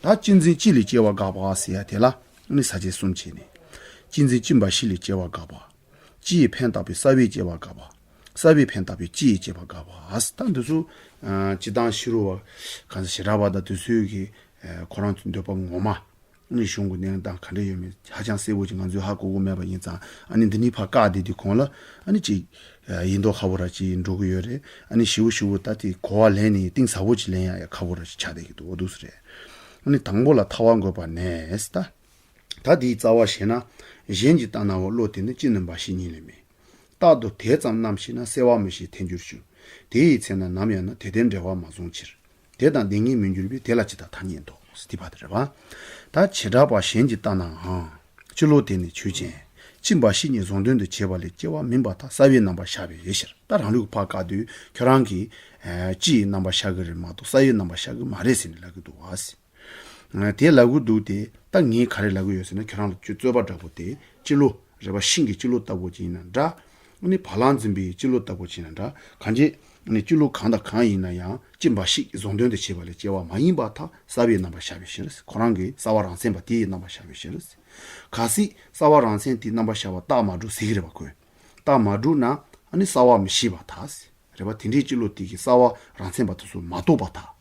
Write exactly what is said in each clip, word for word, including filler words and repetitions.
ད་གཅེས་འཛིན་སྤྱི་ལས་སྐྱེ་བ་དགག་པ་ཟེར་ཡ་དེ་ལ་ནི་ས་བཅད་གསུམ་བྱས་ནས། གཅེས་འཛིན་སྤྱི་འབའ་ཞིག་ལས་སྐྱེ་བ་དགག་པ། སྤྱི་ཡི་ཕན་བཏགས་པའི་རྩ་བས་སྐྱེ་བ་དགག་པ། རྩ་བའི་ཕན་བཏགས་པའི་སྤྱི་ཡིས་སྐྱེ་བ་དགག་པ། ད་འདི་ཚོ་ཨ་སྤྱིར་བཏང་ཕྱི་རོལ་བ་གང་ཟག་བྱེ་བྲག་པ་དང་དེ་ཚོའི་གི་ཨ་ཁོ་རང་ཚོའི་འདོད་པ་ངོ་མ་ནི་གཞུང་གི་གནས་སྟངས་ག་འདྲ་ཡོད་མེད་ཧ་ཅང་གསལ་པོ་ཅིག་ང་ཚོས་ཧ་གོ་གི་མེད་པ་ཡིན་ཙང་། ཨ་ནི་འདི་ནི་ཕར་བཀག་བསྡད་དུས་གོང་ལ་ཨ་ནི་ཅིག་ཡིན་མདོག་ཁ་པོ་ར་ཅིག་འགྲོ་གི་ཡོད་རེད། ཨ་ནི་ཞེ་པོ་ཞེ་པོ་ད་དེ་གོ་བ་ལེན་ནས་གཏིང་ཟབ་པོ་ཅིག་ལེན་ཡ་ཡ་ཁ་པོ་ར་ཅིག་ཆགས་བསྡད་ཀྱི་འདུག་འོ་འདུག་སེ་རེད། ཨ་ནི་དང་པོ་ལ་ཐར་བ་འགོད་པ་ནས་ད། ད་དེའི་རྩ་བ་ཞེ་ན། གཞན་གྱི་ལྟ་ནའོ་བློ་དེ་ནི་ཅི་ནུས་འབའ་ཞིག་ཉིད་ལས་མེད། རྟག་ཏུ་དེ་ཙམ་རྣམ་ཤེས་ན་གསལ་བ་མི་ཤེས་ཐལ་འགྱུར་ཞིང་། དེ་ཡི་ཚེ་ན་ནམ་ཡང་ན་དེ་ལྟའི་འབྲེལ་བ་མ་བཟུང་ཕྱིར། དེ་དང་དེ་ཉིད་མི་འགྱུར་བས་དེ་ལ་ཇི་ལྟར་ཐ་སྙད་འདོགས། དེ་བར་དེ་རེད་བ། ད་བྱེ་བྲག་པ་གཞན་གྱི་ལྟ་ནའང་། སྤྱི་བློ་དེ་ནི་ཆོས་ཅན། སྤྱི་འབའ་ཞིག་ཉིད་བཟུང་དོན་དུ་བྱས་པ་ལས་སྐྱེ་བ་མིན་པར་ཐལ། རྩ་བའི་རྣམ་པར་ཤར་བའི་ཕྱིར། ད་རང་ལུགས་ཕར་བཀག་དུས་ཁྱོད་རང་གིས་ཨ་སྤྱིའི་རྣམ་པར་ཤར་གི་རེད་མ་གཏོགས་རྩ་བའི་རྣམ་པར་ཤར་གི་མ་རེད་ཟེར་ནས་ལབ་ཀྱི་འདུག་བ། དེ་ལབ་གི་འདུག་སྟེ། ད་ངས་ག་རེ་ལབ་གི་ཡོད་ཟེར་ན། ཁྱོད་རང་ལ་ཁྱོད་རྩོད་པ་འདྲ་པོ་དེ་སྤྱི་བློ་རེད་བ། ཤིང་གི་སྤྱི་བློ་ལྟ་བུ་ཅིག་ཡིན་ན་འདྲ། ཨ་ནི་བ་ལང་འཛིན་པའི་སྤྱི་བློ་ལྟ་བུ་ཅིག་ཡིན་ན་འདྲ། གང་ཅི་ཨ་ནི་སྤྱི་བློ་གང་དང་གང་ཡིན་ན་ཡང་སྤྱི་འབའ་ཞིག་བཟུང་དོན་དུ་བྱས་པ་ལས་སྐྱེ་བ་མ་ཡིན་པར་ཐལ། རྩ་བའི་རྣམ་པར་ཤར་བའི་ཕྱིར། ཁོ་རང་གི་རྩ་བ་རང་མཚན་པ་དེའི་རྣམ་པར་ཤར་བའི་ཕྱིར། གལ་སྲིད་རྩ་བ་རང་མཚན་དེའི་རྣམ་པར་ཤར་བ་རྟགས་མ་གྲུབ་ཟེར་གི་རེད་བ་ཁོས། རྟགས་མ་གྲུབ་ན་ཨ་ནི་རྩ་བ་མི་ཤེས་པར་ཐལ། རེད་བ། དེ་འདྲའི་སྤྱི་བློ་དེ་གིས་རྩ་བ་རང་མཚན་པ་དེ་ཚོ་མ་རྟོགས་པར་ཐལ།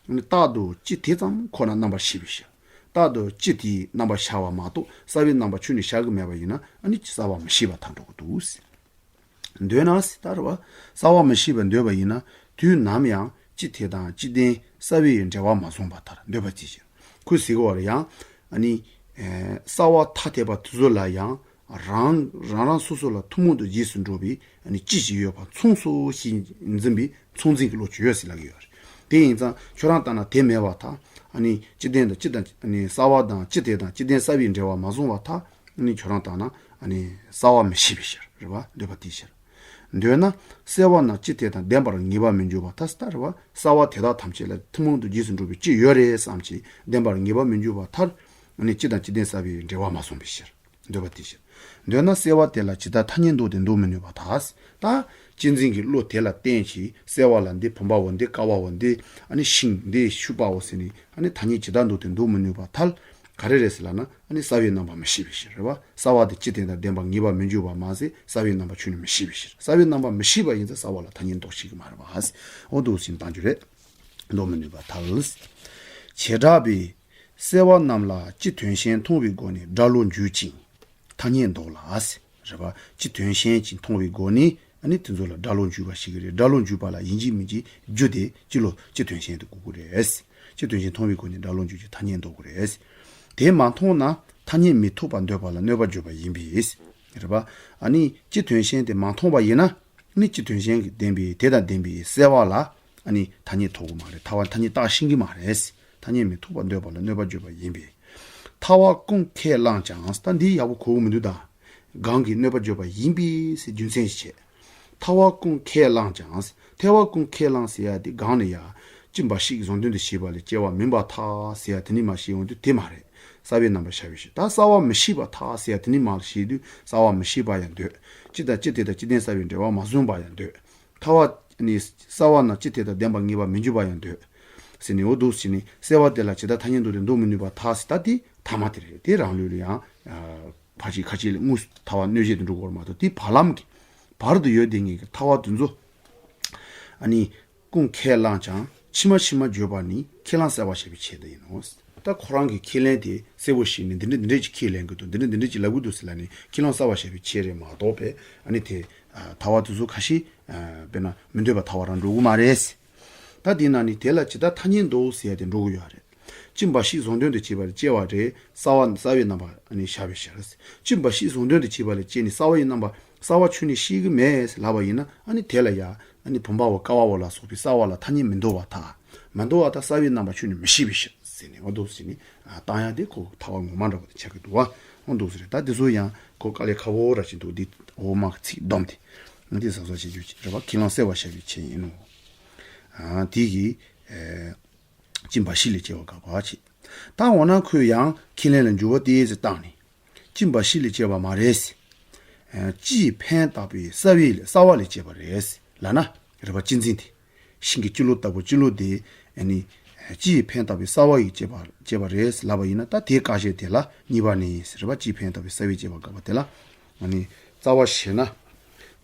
ཨ་ནི་རྟག་ཏུ་སྤྱི་དེ་ཙམ་ཁོ་ན་རྣམ་པར་ཤེས་པའི་ཕྱིར། རྟག་ཏུ་སྤྱི་དེའི་རྣམ་པར་ཤར་བ་མ་གཏོགས་རྩ་བའི་རྣམ་པ་ཁྱོན་ནས་ཤར་གི་མེད་པ་ཡིན་ན་ཨ་ནི་རྩ་བ་མི་ཤེས་པར་ཐལ་འགྲོ་གི་འདུག་ཟེར། འདོད་ན་ཟེར་ད་རེད་བ། རྩ་བ་མི་ཤེས་པར་འདོད་པ་ཡིན་ན་དུས་ནམ་ཡང་སྤྱི་དེ་དང་སྤྱི་ལྡན་རྩ་བའི་འབྲེལ་བ་མ་བཟུང་བར་ཐལ། འདོད་པ་ཅི་ཕྱིར། ཁོས་ཟེར་གི་བ་རེད་ཡང་། ཨ་ནི་ཨེ་རྩ་བ་ཐ་དད་པ་དེ་ཚོ་ལ་ཡང་། རང་རང་རང་སོ་སོ་ལ་ཐུན་མོང་དུ་རྗེས་སུ་འགྲོ་བའི་ཨ་ནི་སྤྱི་ཞིག་ཡོད་པ་མཚུངས་སོ་ཞེས་འཛིན་པའི་མཚུངས་འཛིན་གྱི་བློ་ཅིག་ཡོད་ཟེར་ལབ་ཀྱི་ཡོད་རེད། དེ་ཡིན་ཙང་ཁྱོད་རང་ལྟར་ན་དེ་མེད་པར་ཐལ། ཨ་ནི་སྤྱི་ལྡན་དང་སྤྱི་དང་ཨ་ནི་རྩ་བ་དང་སྤྱི་དེ་དང་སྤྱི་ལྡན་རྩ་བའི་འབྲེལ་བ་མ་བཟུང་བར་ཐལ། ཨ་ནི་ཁྱོད་རང་ལྟར་ན་ཨ་ནི་རྩ་བ་མི་ཤེས་པའི་ཕྱིར་རེད་བ། འདོད་པ་དེའི་ཕྱིར། འདོད་ན་གསལ་བ་ན་སྤྱི་དེ་དང་ལྡན་པར་ངེས་པར་མི་འགྱུར་བར་ཐལ་ཟེར་ད་རེད་བ། རྩ་བ་དེ་དག་ཐམས་ཅད་ལ་ཐུན་མོང་དུ་རྗེས་སུ་འགྲོ་བའི་སྤྱི་ཡོད་རེད་བསམ་གྱིས་ལྡན་པར་ངེས་པར་མི་འགྱུར་བར་ཐལ། ཨ་ནི་སྤྱི་དང་སྤྱི་ལྡན་རྩ་བའི་འབྲེལ་བ་མ་བཟུང་བའི་ཕྱིར། འདོད་པ་དེའི་ཕྱིར། འདོད་ན་གསལ་བ་དེ་ལ་ཇི་ལྟར་ཐ་སྙད་འདོགས་ཏེ་འདོགས་མི་ནུས་པར་ཐལ། ད་གཅེས་འཛིན་གྱི་བློ་དེ་ལ་བརྟེན་ཅིང་གསལ་བ་ལ་འདི་བུམ་པའོ། འདི་ཀ་བའོ། འདི་ཨ་ནི་ཤིང་། འདི་ཤུ་པའོ་ཟེར་ནས་ཨ་ནི་ཐ་སྙད་ཇི་ལྟར་འདོགས་ཏེ་འདོགས་མི་ནུས་པར་ཐལ། ག་རེ་རེད་ཟེར་ལབ་ན་ཨ་ནི་རྩ་བའི་རྣམ་པ་མི་ཤེས་པའི་ཕྱིར་རེད་བ། རྩ་བ་དེ་སྤྱི་དེ་དང་ལྡན་པ་ངེས་པར་མི་འགྱུར་བ་མ་ཟད་རྩ་བའི་རྣམ་པ་ཁྱོན་ནས་མི་ཤེས་པའི་ཕྱིར། རྩ་བའི་རྣམ་པ་མི་ཤེས་པ་ཡིན་ཙང་རྩ་བ་ལ་ཐ་སྙད་འདོགས་ཤེས་ཀྱི་མ་རེད་བ། འོ་འདུག་ཟིན་བཏང་རྒྱུ་རེད། འདོགས་མི་ནུས་པར་ཐལ། བྱེ་བྲག་པའི་གསལ་བ་རྣམས་ལ་སྤྱི་དོན་གཞན་མཐོང་བའི་སྒོ་ནས་སྒྲ་བློར་འཇུག་ཅིང་ཐ་སྙད་འདོགས་ལ་ཟེར་རེད་བ། སྤྱི་དོན་གཞན་གྱིས་མཐོང་བའི་སྒོ་ནས་ཨ་ནི་དེ་ཚོ་ལ་སྒྲ་བློར་འཇུག་པ་ཞིག་གི་རེད། སྒྲ་བློར་འཇུག་པ་ལ་ཡིན་གཅིག་མིན་གཅིག་རྒྱུ་དེ་སྤྱི་བློ་སྤྱི་དོན་གཞན་དུ་དགོས་ཀྱི་རེད། སྤྱི་དོན་གཞན་མཐོང་བའི་སྒོ་ནས་སྒྲ་བློར་འཇུག་ཅིང་ཐ་སྙད་འདོགས་དགོས་རེད། དེ་མ་མཐོང་ན་ཐ་སྙད་མི་ཐོབ་པར་འདོད་པ་ལ་གནོད་པ་བརྗོད་པ་ཡིན་པས། རེད་བ། ཨ་ནི་སྤྱི་དོན་གཞན་དེ་མ་མཐོང་བ་ཡིན་ན། ནི་སྤྱི་དོན་གཞན་གྱི་ལྡན་པའི་དེ་དང་ལྡན་པའི་གསལ་བ་ལ་ཨ་ནི་ཐ་སྙད་ཐོབ་ཀྱི་མ་རེད། ཐ་བ་ཐ་སྙད་བཏགས་ཤེས་ཀྱི་མ་རེད། ཐ་སྙད་མི་ཐོབ་པར་འདོད་པ་ལ་གནོད་པ་བརྗོད་པ་ཡིན་པས། ཐ་བ་ཀུན་ཁས་བླངས་ཀྱང་། ད་འདི་ཡག་པོ་གོ་གི་མི་འདུག་ད་གང་གིས་གནོད་པ་བརྗོད་པ་ཡིན་པས་ཟེར་རྒྱུ་མཚན་ཞིག་བྱས། ཐ་བ་ཀུན་ཁས་བླངས་ཀྱང་། ཐ་བ་ཀུན་ཁས་བླངས་ཟེར་ཡ་དེ་གང་ནས་ཡ། སྤྱི་འབའ་ཞིག་བཟུང་དོན་དུ་བྱས་པ་ལས་སྐྱེ་བ་མིན་པར་ཐལ་ཟེར་ཡ་དེ་ནི་མ་བཤད་ཡོང་དུས་དེ་མ་རེད། རྩ་བའི་རྣམ་པར་ཤར་བའི་ཕྱིར། ད་རྩ་བ་མི་ཤེས་པར་ཐལ་ཟེར་ཡ་དེ་ནི་མ་བཤད་དུས་རྩ་བ་མི་ཤེས་པ་ཡང་འདོད། སྤྱི་དང་སྤྱི་དེ་དང་སྤྱི་ལྡན་རྩ་བའི་འབྲེལ་བ་མ་བཟུང་བ་ཡང་འདོད། ཐ་བ་ནི་རྩ་བ་ན་སྤྱི་དེ་དང་ལྡན་པ་ངེས་པར་མི་འགྱུར་བ་ཡང་འདོད། ཟེར་ནས་འོ་འདུག་ཟེར་ནས་གསལ་བ་དེ་ལ་ཇི་ལྟར་ཐ་སྙད་འདོགས་ཏེ་འདོགས་མི་ནུས་པར་ཐལ་ཟེར། ད་དེ་ཐ་མ་དེ་རེད། དེ་རང་ལུགས་ལ་ཡང་ཕར་ཕྱིན་ཁ་ཅིག་ལ་དངོས་སུ་ཐ་བ་གནོད་བྱེད་དུ་འགྲོ་དགོས་པ་མ་གཏོགས་དེ་བར་ལམ་གྱི་བར་དུ་ཡོད་དེ་ངེས་ཀྱི་ཐ་བ་དེ་ཚོ། ཨ་ནི། ཀུན་ཁས་བླངས་ཀྱང་ཕྱི་མ་ཕྱི་མ་བརྗོད་པ་ནི་ཁས་བླངས་གསལ་བར་བྱ་བའི་ཆེད་དུ་ཡིན་ནོ། ད་ཁོ་རང་གི་ཁས་ལེན་དེ་གསལ་པོ་ཞིག་ནས་འདི་འདྲ་འདི་འདྲ་ཅིག་ཁས་ལེན་གྱི་འདུག་འདི་འདྲ་འདི་འདྲ་ཅིག་ལབ་གི་འདུག་ཟེར་ལབ་ནས་ཁས་བླངས་གསལ་བར་བྱ་བའི་ཆེད་རེད་མ་གཏོགས་པས་ཨ་ནི་དེ་ཐ་བ་དེ་ཚོ་ཁ་ཤས་དཔེར་ན་མི་འདོད་པ་ཐ་བ་རང་འགྲོ་གི་མ་རེད། ད་དེ་ན་ནི་དེ་ལ་ཇི་ལྟར་ཐ་སྙད་འདོགས་ཟེར་ཡ་དེ་འགྲོ་གི་ཡོད་རེད། སྤྱི་འབའ་ཞིག་བཟུང་དོན་དུ་བྱས་པ་ལས་སྐྱེ་བ་རེད། རྩ་བ་རྩ་བའི་རྣམ་པ་ནི་ཤར་བའི་ཕྱིར། སྤྱི་འབའ་ཞིག་བཟུང་དོན་དུ་བྱས་པ་ལས་སྐྱེ་ནི་རྩ་བ་ཡི་རྣམ་པ་རྩ་བ་ཁྱོན་ནས་ཤེས་ཀྱི་མེད་ལབ་པ་ཡིན་ན་ཨ་ནི་དེ་ལ་ཡ་ཨ་ནི་བུམ་པའོ་ཀ་བའོ་ལ་སོགས་པའི་རྩ་བ་ལ་ཐ་སྙད་མི་འདོགས་པར་ཐལ། མི་འདོགས་པར་ཐལ། རྩ་བའི་རྣམ་པ་ཁྱོན་ནས་མི་ཤེས་པའི་ཕྱིར་ཟེར་ནས་འོ་འདུག་ཟེར་ནས་བཏང་ཡ་དེ་ཁོ་ཐ་བ་ངོ་མ་འདྲ་བོ་དེ་ཆགས་ཀྱི་འདུག་བ། འོ་འདུག་ཟེར་རེད། ད་དེ་ཚོ་ཡང་ཁོ་དཀའ་ལས་ཁག་པོ་ར་ཅིག་འདུག་འདི་འོ་མ་ཚིག་བསྡོམས་ཏེ་འདི་གཟབ་གཟབ་བྱེད་རྒྱུ་ཅིག་རེད་བ། ཁས་བླངས་གསལ་བར་བྱ་བའི་ཆེད་ཡིན་ནོ། དེ་གིས། སྤྱི་འབའ་ཞིག་ལས་སྐྱེ་བ་དགག་པ་བྱེད། ད་འོ་ན་ཁོས་ཡང་ཁས་ལེན་ལ་འཇུག་པ་དེ་ཟེར་བཏང་ནས། སྤྱི་འབའ་ཞིག་ལས་སྐྱེ་བ་མ་རེད། སྤྱིའི་ཕན་བཏགས་པའི་རྩ་བའི་རྩ་བ་ལས་སྐྱེས་པ་རེད། ལབ་ན་རེད་པ། གཅེས་འཛིན་དེ། ཤིང་གི་སྤྱི་བློ་ལྟ་བུ་སྤྱི་བློ་དེ་ཨ་ནི་ སྤྱི་ཡི་ཕན་བཏགས་པའི་རྩ་བ་ཡིས་བསྐྱེད་པ་བསྐྱེད་པ་རེད་ལབ་པ་ཡིན་ན། ད་དེའི་ཀ་བཤད་དེ་ལ་གཉིས་པ་ནི་ཟེར་བ། སྤྱི་ཡི་ཕན་བཏགས་པའི་རྩ་བས་བསྐྱེད་པ་དགག་པ་དེ་ལ། ཨ་ནི་རྩ་བ་བཤད་ན།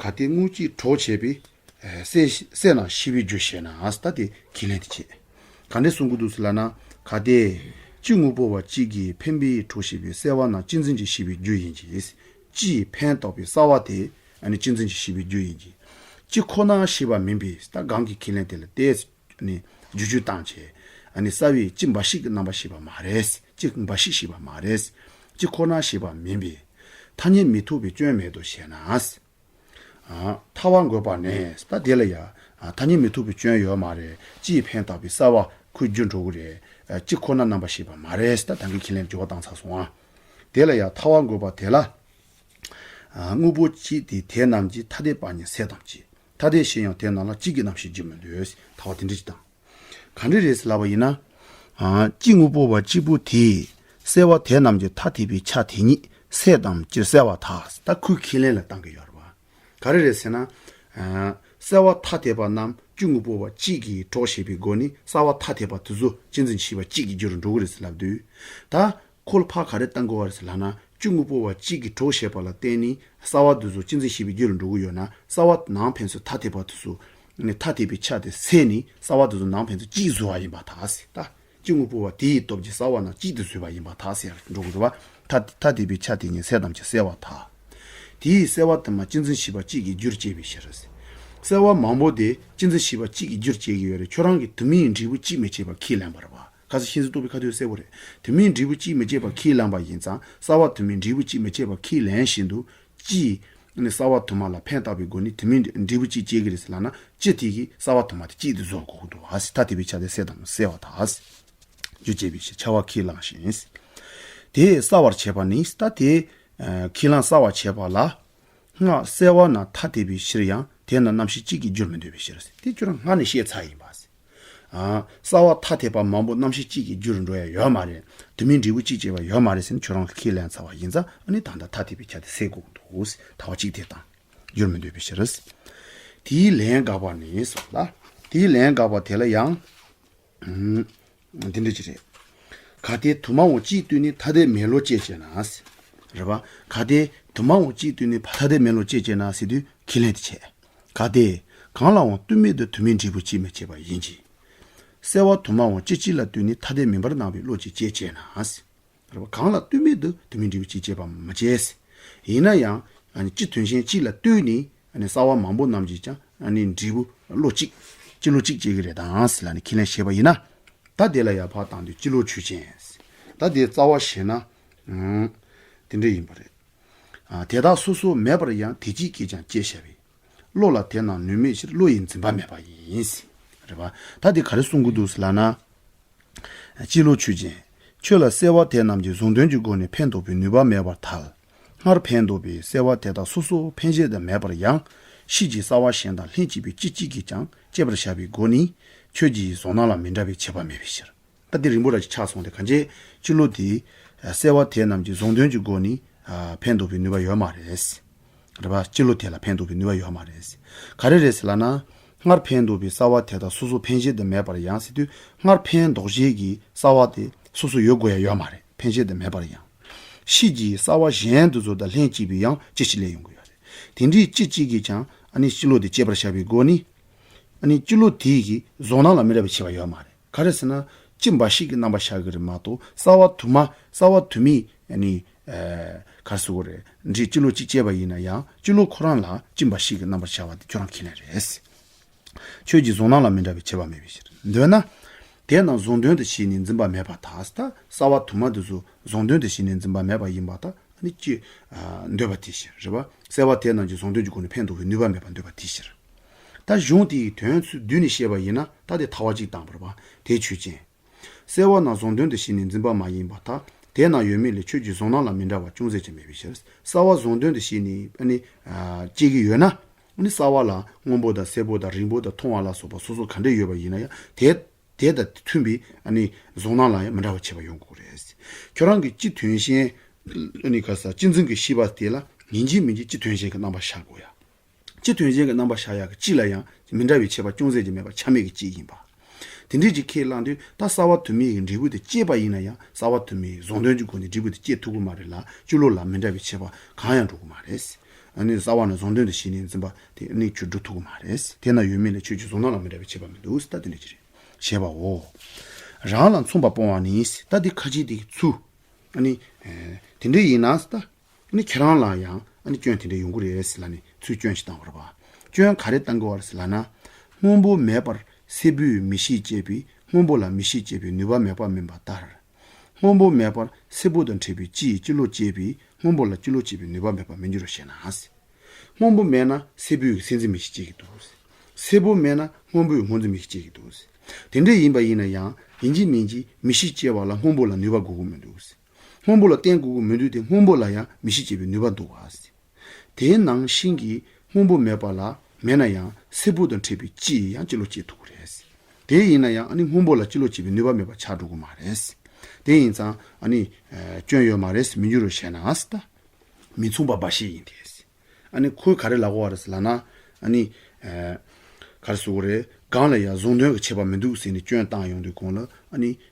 གལ་ཏེ་དངོས་སྤྱིས་གྲོགས་བྱེད་པའི་སྲེད་སྲེད་རྣམས་ཤེས་པའི་རྒྱུར་བཤད་ན། ད་དེ་ཁས་ལེན་དེ་བྱེད། ག་འདྲས་གསུང་གི་འདུག་ཟེར་ལབ་ན། གལ་ཏེ་སྤྱི་དངོས་པོ་བ་གཅིག་གིས་ཕན་པའི་གྲོགས་བྱེད་པའི་སྲེད་པ་རྣམས་གཅེས་འཛིན་གྱི་ཤེས་པའི་རྒྱུ་ཡིན་གྱི། སྤྱི་ཡི་ཕན་བཏགས་པའི་རྩ་བ་དེ་ཨ་ནི་གཅེས་འཛིན་གྱི་ཤེས་པའི་རྒྱུ་ཡིན་གྱི། སྤྱི་ཁོ་ན་ཤེས་པ་མིན་པས། ད་གང་གི་ཁས་ལེན་དེ་ལ་བལྟས། ནི་བསྒྱུར་བཅོས་བཏང་བྱས། ཨ་ནི་རྩ་བའི་སྤྱི་འབའ་ཞིག་གི་རྣམ་པ་ཤེས་པ་མ་རེད། སྤྱི་འབའ་ཞིག་ཤེས་པ་མ་རེད། སྤྱི་ཁོ་ན་ཤེས་པ་མིན་པས། ཐ་སྙད་མི་ཐུབ་པའི་སྐྱོན་མེད་དོ་ཞེ་ན། ཨ། ཐལ་བ་འགོད་པ་ནི། ད་དེ་ལ་ཡ། ཨ། ཐ་སྙད་མི་ཐུབ་པའི་སྐྱོན་ཡོད་མ་རེད། སྤྱི་ཡི་ཕན་བཏགས་པའི་རྩ་བ་ཁོའི་རྒྱུར་འགྲོ་གི་རེད། ཨ། སྤྱི་ཁོ་ན་རྣམ་པ་ཤེས་པ་མ་རེད། ད་ད་གིན་ཁས་ལེན་སྦྱོར་བ་བཏང་ཚར་སོང་ཨ། དེ་ལ་ཡ་ཐལ་བ་འགོད་པ་དེ་ལ། ཨ། དངོས་པོ་གཅིག་སྟེ་དེ་རྣམས་ཀྱི་ཐ་དད་པ་ཉིད་སྲེད་དམ་གཅིག། ཐ་དད་ཞིག་ཡང་དེ་རྣམས་ལ་གཅིག་གི་རྣམ་ཤེས་རྒྱུར་མི་འདོད། ཐལ་བ་དེ་འདྲ་ཅིག་དང་། ག་འདྲ་རེད་ཟེར་ལབ་པ་ཡིན་ན། ཨ། སྤྱི་དངོས་པོ་བ་གཅིག་པུ་དེས་སྲེད་པ་དེ་རྣམས་ཀྱི་ཐ་དད་པའི་ཆ་དེ་ཉིད་སྲེད་དམ་གཅིག་སྲེད་པར་ཐལ། ད་ཁོའི་ཁས་ལེན་ལ་བཏང་གི་ཡོད་རེད་བ། ག་རེ་རེད་ཟེར་ན། ཨ། སྲེད་པ་ཐ་དད་པ་རྣམས་སྤྱི་དངོས་པོ་བ་གཅིག་གིས་གྲོགས་བྱེད་པའི་སྒོ་ནས་སྲེད་པ་ཐ་དད་པ་དེ་ཚོ་གཅེས་འཛིན་བྱས་པ་གཅིག་གི་རྒྱུར་འགྲོ་གི་རེད་ཟེར་ལབ་དུས། ད་ཁོ་ལ་ཕར་ག་རེ་བཏང་དགོས་པ་རེད་ཟེར་ལབ་ན། སྤྱི་དངོས་པོ་བ་གཅིག་གིས་གྲོགས་བྱེད་པ་ལ་བརྟེན་ནས་སྲེད་པ་དེ་ཚོ་གཅེས་འཛིན་བྱས་པའི་རྒྱུར་འགྲོ་གི་ཡོད་ན། སྲེད་པ་ནང་ཕན་ཚུན་ཐ་དད་པ་དེ་ཚོ། ནས་ཐ་དད་པའི་ཆ་དེ་སྲེད་ནས་སྲེད་པ་དེ་ཚོ་ནང་ཕན་ཚུན་གཅིག་བཟོ་བ་ཡིན་པར་ཐལ་ཟེར། ད་སྤྱི་དངོས་པོ་བ་དེ་ཡི་སྟོབས་ཀྱིས་སྲེད་པ་རྣམས་གཅིག་ཏུ་བཟོས་པ་ཡིན་པར་ཐལ་ཟེར་འགྲོ་གི་འདུག་བ། ཐ་ཐ་དད་པའི་ཆ་དེ་ཉིད་སྲེད་དམ་གཅིག་སྲེད་པར་ཐལ། དེས་སྲེད་པ་དུ་མ་གཅེས་འཛིན་བྱས་པ་གཅིག་གི་རྒྱུར་བྱས་པའི་ཕྱིར་ཟེར། སྲེད་པ་མང་པོ་དེ་གཅེས་འཛིན་བྱས་པ་གཅིག་གི་རྒྱུར་བྱས་ཀྱི་ཡོད་རེད། ཁྱོད་རང་གིས་དུ་མའི་འབྲས་བུ་གཅིག་མི་བྱེད་པ་ཁས་ལེན་པ་རེད་བ། ཁ་སང་ཤིན་ཏུ་རྟོགས་པའི་ཁ་ཐུག་གསལ་པོ་རེད། དུ་མའི་འབྲས་བུ་གཅིག་མི་བྱེད་པ་ཁས་ལེན་པ་ཡིན་ཙང་། སྲེད་པ་དུ་མའི་འབྲས་བུ་གཅིག་མི་བྱེད་པ་ཁས་ལེན་བཞིན་དུ། སྤྱིས་ནི་སྲེད་པ་དུ་མ་ལ་ཕན་བཏགས་པའི་སྒོ་ནས་དུ་མའི་འབྲས་བུ་གཅིག་སྐྱེ་གི་རེད་ཟེར་ལབ་ན། སྤྱི་དེ་གིས་སྲེད་པ་དུ་མ་དེ་གཅིག་ཏུ་བཟོ་དགོས་ཀྱི་འདུག་ཨ་ཟེར། ཐ་དད་པའི་ཆ་དེ་སྲེད་དམ་སྲེད་པར་ཐལ། རྒྱུ་བྱས་པའི་ཕྱིར་བྱ་བ་ཁས་བླངས་ཤིང་། དེས་བསལ་བར་བྱེད་པ་ནི། ད་དེ་ཁས་བླངས་བསལ་བར་བྱེད་པ་ལ། སྔར་སྲེད་པ་རྣམས་ཐ་དད་པའི་ཕྱིར་ཡང་དེ་རྣམས་རྣམ་ཤེས་གཅིག་གི་རྒྱུར་མི་འདོད་པའི་ཕྱིར་ཟེར། དེ་ཁྱོད་རང་སྔར་ནས་བཤད་ཚར་ཡིན་པ་ཟེར། ཨ། སྲེད་པ་ཐ་དད་པ་མང་པོ་རྣམ་ཤེས་གཅིག་གི་རྒྱུར་འགྲོ་ཡ་ཡོད་མ་རེད། དུ་མའི་འབྲས་བུ་གཅིག་སྐྱེ་བ་ཡོད་མ་རེད་ཟེར་ནས་ཁྱོད་རང་གིས་ཁས་ལེན་ཚར་བ་ཡིན་ཙང་། ཨ་ནི་ད་ལྟ་ཐ་དད་པའི་ཆ་དེ་སྲེད་དགོས་ཀྱི་འདུག་ཟེར། ཐལ་བ་གཅིག་དེ་དང་། རྒྱུར་མི་འདོད་པའི་ཕྱིར་ཟེར། དེའི་ལན་དགག་པ་ནི་སོགས་ལ། དེའི་ལན་དགག་པ་དེ་ལ་ཡང་། ཨུམ། འདི་འདྲ་ཅིག་རེད། གལ་ཏེ་དུ་མ་འོང་གཅིག་བཏུས་ནས་ཐ་དད་མེད་བློ་སྐྱེད་ཅེ་ན་ཟེར། རེད་པ། གལ་ཏེ་དུ་མ་འོང་གཅིག་བཏུས་ནས་ཐ་དད་མེད་བློ་སྐྱེད་ཅེ་ན་ཟེར་དུས་ཁས་ལེན་དེ་བྱས། གལ་ཏེ་གང་ལའང་བཏུས་མེད་དུ་དུ་མའི་འབྲས་བུ་གཅིག་མི་སྐྱེ་བ་ཡིན་གྱི། སྲེད་པ་དུ་མ་འོང་གཅིག་གཅིག་ལ་བཏུས་ནས་ཐ་དད་མིན་པར་སྣང་བའི་བློ་གཅིག་སྐྱེད་ཅེ་ན་ཟེར། རེད་པ། གང་ལ་བཏུས་མེད་དུ་དུ་མའི་འབྲས་བུ་གཅིག་སྐྱེད་པ་མི་བྱེད་ཟེར། ཡིན་ན་ཡང་། ཨ་ནི་སྤྱི་དོན་གཞན་གཅིག་ལ་བཏུས་ནས། ཨ་ནི་སྲེད་པ་མང་པོ་རྣམས་ཀྱིས་ཀྱང་། ཨ་ནི་འབྲས་བུ་བློ་གཅིག་སྤྱི་བློ་གཅིག་སྐྱེ་གི་རེད་དང་ཟེར་ལབ་ནས་ཁས་ལེན་བྱས་པ་ཡིན་ན། ད་དེ་ལ་ཡར་ཕར་བཏང་དུས་སྤྱི་བློ་ཆོས་ཅན། ད་དེའི་རྩ་བ་བཤད་ན། ཨང་། དེ་འདྲ་ཡིན་པ་རེད། ཨ། དེ་དག་སོ་སོ་མེད་པར་ཡང་དེ་གཅིག་གིས་ཀྱང་སྐྱེ་བྱ་བའི། བློ་ལ་དེ་རྣམས་ནུས་མེད་ཕྱིར། བློ་ཡིས་འཛིན་པ་མེད་པ་ཡིན། རེད་པ། ད་དེ་ག་རེ་གསུང་གི་འདུག་ཟེར་ལབ་ན། སྤྱི་བློ་ཆོས་ཅན། ཁྱོད་ལ་སྲེད་པ་དེ་རྣམས་ཀྱིས་གཟུང་དོན་གྱི་སྒོ་ནས་ཕན་འདོགས་པའི་ནུས་པ་མེད་པར་ཐལ། སྔར་ཕན་འདོགས་པའི་སྲེད་པ་དེ་དག་སོ་སོ་འཕེན་བྱེད་དུ་མེད་པར་ཡང་། ཕྱིས་ཀྱི་སྲེད་པ་གཞན་དང་ལྷན་ཅིག་པའི་སྤྱི་གཅིག་གིས་ཀྱང་སྐྱེད་པར་བྱ་བའི་སྒོ་ནས། ཁྱོད་ཀྱིས་གཟུང་རྣམ་ལ་མི་འདྲ་བའི་ཁྱད་པར་མེད་པའི་ཕྱིར། ད་འདི་རིང་པོ་ར་ཅིག་ཆགས་སོང་སྟེ། གང་ཅི། སྤྱི་བློ་དེ། སྲེད་པ་དེ་རྣམས་ཀྱིས་གཟུང་དོན་གྱི་སྒོ་ནས། ཕན་འདོགས་པའི་ནུས་པ་ཡོད་མ་རེད། རེད་པ། སྤྱི་བློ་དེ་ལ་ཕན་འདོགས་པའི་ནུས་པ་ཡོད་མ་རེད། ག་རེ་རེད་ཟེར་ལབ་ན། སྔར་ཕན་འདོགས་པའི་སྲེད་པ་དེ་དག་སོ་སོ་འཕེན་བྱེད་དུ་མེད་པར་ཡང་ཟེར་དུས། སྔར་ཕན་འདོགས་བྱེད་ཀྱི་སྲེད་པ་དེ་སོ་སོ་ཡོད་དགོས་ཡ་ཡོད་མ་རེད། འཕེན་བྱེད་དུ་མེད་པར་ཡང་། ཕྱིས་ཀྱི་སྲེད་པ་གཞན་དེ་ཚོ་དང་ལྷན་ཅིག་པའི་ཡང་སྤྱི་གཅིག་སླེབས་ཡོང་གི་ཡོད་རེད། དེ་འདྲའི་སྤྱི་གཅིག་གིས་ཀྱང་། ཨ་ནི་སྤྱི་བློ་དེ་སྐྱེད་པར་བྱ་བའི་སྒོ་ནས། ཨ་ནི་སྤྱི་བློ་དེ་གིས་གཟུང་རྣམ་ལ་མི་འདྲ་བའི་ཁྱད་པར་ཡོད་མ་རེད། ག་རེ་ཟེར་ན། སྤྱི་འབའ་ཞིག་གི་རྣམ་པ་ཤར་གི་རེད་མ་གཏོགས། སྲེད་པ་དུ་མ། སྲེད་པ་དུ་མའི། ཨ་ནི། ཨ། ག་རེ་ཟེར་དགོས་རེད། འདྲེས་སྤྱི་བློ་གཅིག་སྐྱེས་པ་ཡིན་ན་ཡང་། སྤྱི་བློ་ཁོ་རང་ལ་སྤྱི་འབའ་ཞིག་གི་རྣམ་པར་ཤར་བ་དེ་ཁྱོད་རང་ཁས་ལེན་རེད། ཁྱོད་ཀྱིས་གཟུང་རྣམ་ལ་མི་འདྲ་བའི་ཁྱད་པར་མེད་པའི་ཕྱིར། འདོད་ན། དེ་རྣམས་གཟུང་དོན་དུ་བྱས་ནས་འཛིན་པ་མེད་པར་ཐལ། ད་སྲེད་པ་དུ་མ་དེ་ཚོ་གཟུང་དོན་དུ་བྱས་ནས་འཛིན་པ་མེད་པ་ཡིན་པར་ཐལ། ཨ་ནི་ཅི། ཨ། འདོད་པ་དེའི་ཕྱིར། རེད་པ། སྲེད་པ་དེ་རྣམས་ཀྱིས་གཟུང་དོན་གྱི་སྒོ་ནས་ཕན་འདོགས་པའི་ནུས་པ་མེད་པར་འདོད་པ་དེའི་ཕྱིར། ད་གཞུང་དེའི་དོན་ཚུལ་བསྡུས་ནས་བཤད་པ་ཡིན་ན། ད་དེ་ཐལ་བ་གཅིག་དང་པོ་རེད་པ། དེ་ཆོས་ཅན། སྲེད་པ་རྣམས་གཟུང་དོན་དུ་བྱས་ནས་འཛིན་པ་མ་ཡིན་པར་ཐལ། དེ་རྣམས་ཡོད་མེད་ལས་ཁྱོད་ཀྱིས་གཟུང་རྣམ་ལ་མི་འདྲ་བ་ཅུང་ཟད་ཀྱང་མེད་པའི་ཕྱིར། སྲེད་པ་གཟུང་དོན་དུ་བྱས་ནས། ཨ་ནི། ཨ། སྐྱེ་གི་ཡོད་ན། ཨ་ནི་སྲེད་པ་ལ་སྔོན་པོ་དང་སེར་པོ་དང་རིང་པོ་དང་མཐོང་བ་ལ་སོགས་པ་སོ་སོ་ག་འདྲས་ཡོད་པ་ཡིན་ན་ཡང་། དེ། དེ་དང་མཐུན་པའི། ཨ་ནི། གཟུང་རྣམ་ལ་ཡང་མི་འདྲ་བ་ཁྱད་པར་ཡོང་དགོས་རེད། ཁྱོད་རང་གི་སྤྱི་དོན་གཞན། ཨ་ནི་ག་རེ་ཟེར། གཅེས་འཛིན་གྱི་ཤེས་པ་དེ་ལ་ཡིན་གཅིག་མིན་གཅིག་སྤྱི་དོན་གཞན་གྱི་རྣམ་པ་ཤར་དགོས་ཡ། སྤྱི་དོན་གཞན་གྱི་རྣམ་པ་ཤར་ཡག་གི་སྤྱི་ལ་ཡང་མི་འདྲ་བའི་ཁྱད་པར་ཅུང་ཟད་ཀྱང་མེད་པ་ཆ་མེད་ཀྱི་སྤྱི་ཡིན་པ། དེ་འདྲས་ཀྱི་ཁས་བླངས་དུས་ད་གསར་བ་དུ་མའི་གི་འབྲས་བུ་དེ་སྐྱེས་པ་ཡིན་ན་ཡང་གསར་བ་དུ་མའི་བཟང་དོན་གྱི་སྒོ་ནས་འབྲས་བུ་དེ་སྐྱེ་ཐུབ་ཀྱི་མ་རེད་ལ། སྤྱི་ལོ་ལ་མི་འདྲ་བའི་ཁྱད་པར་གང་ཡང་འགྲོ་གི་མ་རེད། ཨ་ནི་གསར་བ་ནི་བཟང་དོན་དུ་ཞེན་ནས་འཛིན་པ་དེ་ཨ་ནི་ཁྱོད་འགྲོ་ཐུབ་ཀྱི་མ་རེད། དེ་ན་ཡོད་མེད་ལ་ཁྱོད་ཀྱི་བཟང་སྣང་ལ་མི་འདྲ་བའི་ཁྱད་པར་མི་འདུག། ད་དེ་འདྲས་ཀྱི་རེད། ཞེས་པའོ། རང་ལ་མཚུངས་པ་སྤོང་བ་ནི། ད་འདི་ཁ་ཅིག་འདི་གི་ཚུལ། ཨ་ནི། ཨེ། དེ་འདྲ་ཡིན་ན་ད། ཨ་ནི་ཁྱེད་རང་ལ་ཡང་ཨ་ནི་སྐྱོན་དེ་འདྲ་ཡོང་གི་རེད་ཟེར་ལབ་ནས་ཚུལ་སྐྱོན་ཞིག་བཏང་བ་རེད་པ། སྐྱོན་ག་རེ་བཏང་གི་བ་རེད་ཟེར་ལབ་ན། སྔོན་པོ་མེད་པར་སེར་པོས་མིག་ཤེས་བསྐྱེད་པས་སྔོན་པོ་ལ་མིག་ཤེས་བསྐྱེད་པའི་ནུས་པ་མེད་པ་མིན་པ་ལྟར། སྔོན་པོ་མེད་པར་སེར་པོ་དང་འཕྲད་པའི་སྤྱི་ཡི་སྤྱི་བློ་སྐྱེས་པས་སྔོན་པོ་ལ་སྤྱི་བློ་སྐྱེས་པའི་ནུས་པ་མེད་པར་མི་འགྱུར་རོ་ཞེ་ན། སྔོན་པོ་མེད་ན་སེར་པོས་སེར་འཛིན་མིག་ཤེས་སྐྱེ་གི་འདུག། སེར་པོ་མེད་ན་སྔོན་པོས་སྔོ་འཛིན་མིག་ཤེས་སྐྱེ་གི་འདུག། དེ་འདྲ་ཡིན་པ་ཡིན་ན་ཡང་ཡིན་གཅིག་མིན་གཅིག་མིག་ཤེས་སྐྱེ་བ་ལ་སྔོན་པོ་ལ་ནུས་པ་དགོས་ཀྱི་མི་འདུག། སྔོན་པོ་ལ་བརྟེན་དགོས་ཀྱི་མི་འདུག་སྟེ་སྔོན་པོ་ལ་ཡང་མིག་ཤེས་སྐྱེ་བའི་ནུས་པ་འདུག་པ། དེ་ནང་བཞིན་གྱི་སྔོན་པོ་མེད་པ་ལ་མེད་ན་ཡང་སེར་པོ་དང་འཕྲད་པའི་སྤྱི་ཡིས་ཡང་སྤྱི་བློ་སྐྱེ་ཐུབ་ཀྱི་རེད། དེ་ཡིན་ན་ཡང་ཨ་ནི་སྔོན་པོ་ལ་སྤྱི་བློ་སྐྱེ་བའི་ནུས་པ་མེད་པ་ཆགས་འགྲོ་གི་མ་རེད། དེ་ཡིན་ཙང་ཨ་ནི་སྐྱོན་ཡོད་མ་རེད་མི་འགྱུར་རོ་ཞེ་ན། ད་མི་མཚུངས་པ་འབའ་ཞིག་ཡིན་ཏེ། ཨ་ནི་ཁོས་ག་རེ་ལབ་དགོས་པ་རེད་ཟེར་ལབ་ན། ཨ་ནི། ཨེ། ག་རེ་ཟེར་དགོས་རེད། གང་ལ་ཡང་བཟང་དོན་གྱི་ཁྱད་པར་མི་འདུག་ཟེར་ནས་སྐྱོན་བཏང་ཡོང་དུས་གོང་ལ་ཨ་ནི། ཨེ།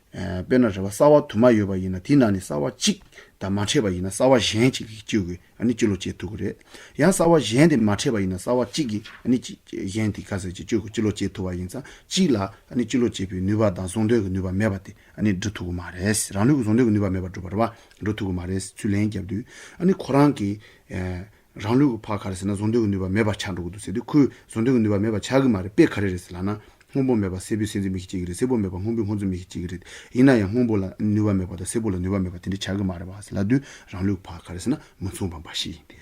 དཔེར་ན་རེད་པ། གསར་བ་དུ་མ་ཡོད་པ་ཡིན་ན་དེའི་ནང་ནས་གསར་བ་གཅིག་དང་མ་འཕྲད་པ་ཡིན་ན་གསར་བ་གཞན་གཅིག་གིས་གཅིག་གིས་ཨ་ནི་སྤྱི་བློ་སྐྱེ་ཐུབ་ཀྱི་རེད། ཡང་གསར་བ་གཞན་དེ་མ་འཕྲད་པ་ཡིན་ན་གསར་བ་གཅིག་གིས་ཨ་ནི་གཅིག་གཞན་དེ་ག་ཟེར་གྱི་སྤྱི་བློ་སྐྱེ་ཐུབ་པ་ཡིན་ཙང་གཅིག་ལ་ཨ་ནི་སྤྱི་བློ་སྐྱེ་བའི་ནུས་པ་དང་བཟང་དོན་གྱི་ནུས་པ་མེད་པ་དེ་ཨ་ནི་འགྲུབ་ཐུབ་ཀྱི་མ་རེད། རང་ལུགས་ཀྱི་བཟང་དོན་གྱི་ནུས་པ་མེད་པ་འགྲུབ་པ་རེད་པ། འགྲུབ་ཐུབ་ཀྱི་མ་རེད། ཚུར་ལན་བརྒྱབ་དུས་ཨ་ནི་ཁོ་རང་གིས། ཨེ། རང་ལུགས་ཀྱི་ཕར་ག་རེ་ཟེར་ན་བཟང་དོན་གྱི་ནུས་པ་མེད་པ་ཆགས་འགྲོ་གི་འདུག་ཟེར་དུས་ཁོས་བཟང་དོན་གྱི་ནུས་པ་མེད་པ་ཆགས་ཀྱི་མ་རེད། དཔེ་ག་རེ་རེད་ཟེར་ལབ་ན། སྔོན་པོ་མེད་པ་སེར་པོས་སེར་འཛིན་མིག་ཤེས་སྐྱེ་གི་རེད། སེར་པོ་མེད་པ་སྔོན་པོས་སྔོ་འཛིན་མིག་ཤེས་སྐྱེ་གི་རེད། ཡིན་ན་ཡང་སྔོན་པོ་ལ་ནུས་པ་མེད་པ་དང་སེར་པོ་ལ་ནུས་པ་མེད་པ་དེ་འདྲ་ཆགས་ཀྱི་མ་རེད་པ་ཟེར་ལབ་དུས་རང་ལུགས་ཕར་ག་རེ་ཟེར་ན་མི་མཚུངས་པ་འབའ་ཞིག་ཡིན་ཏེ།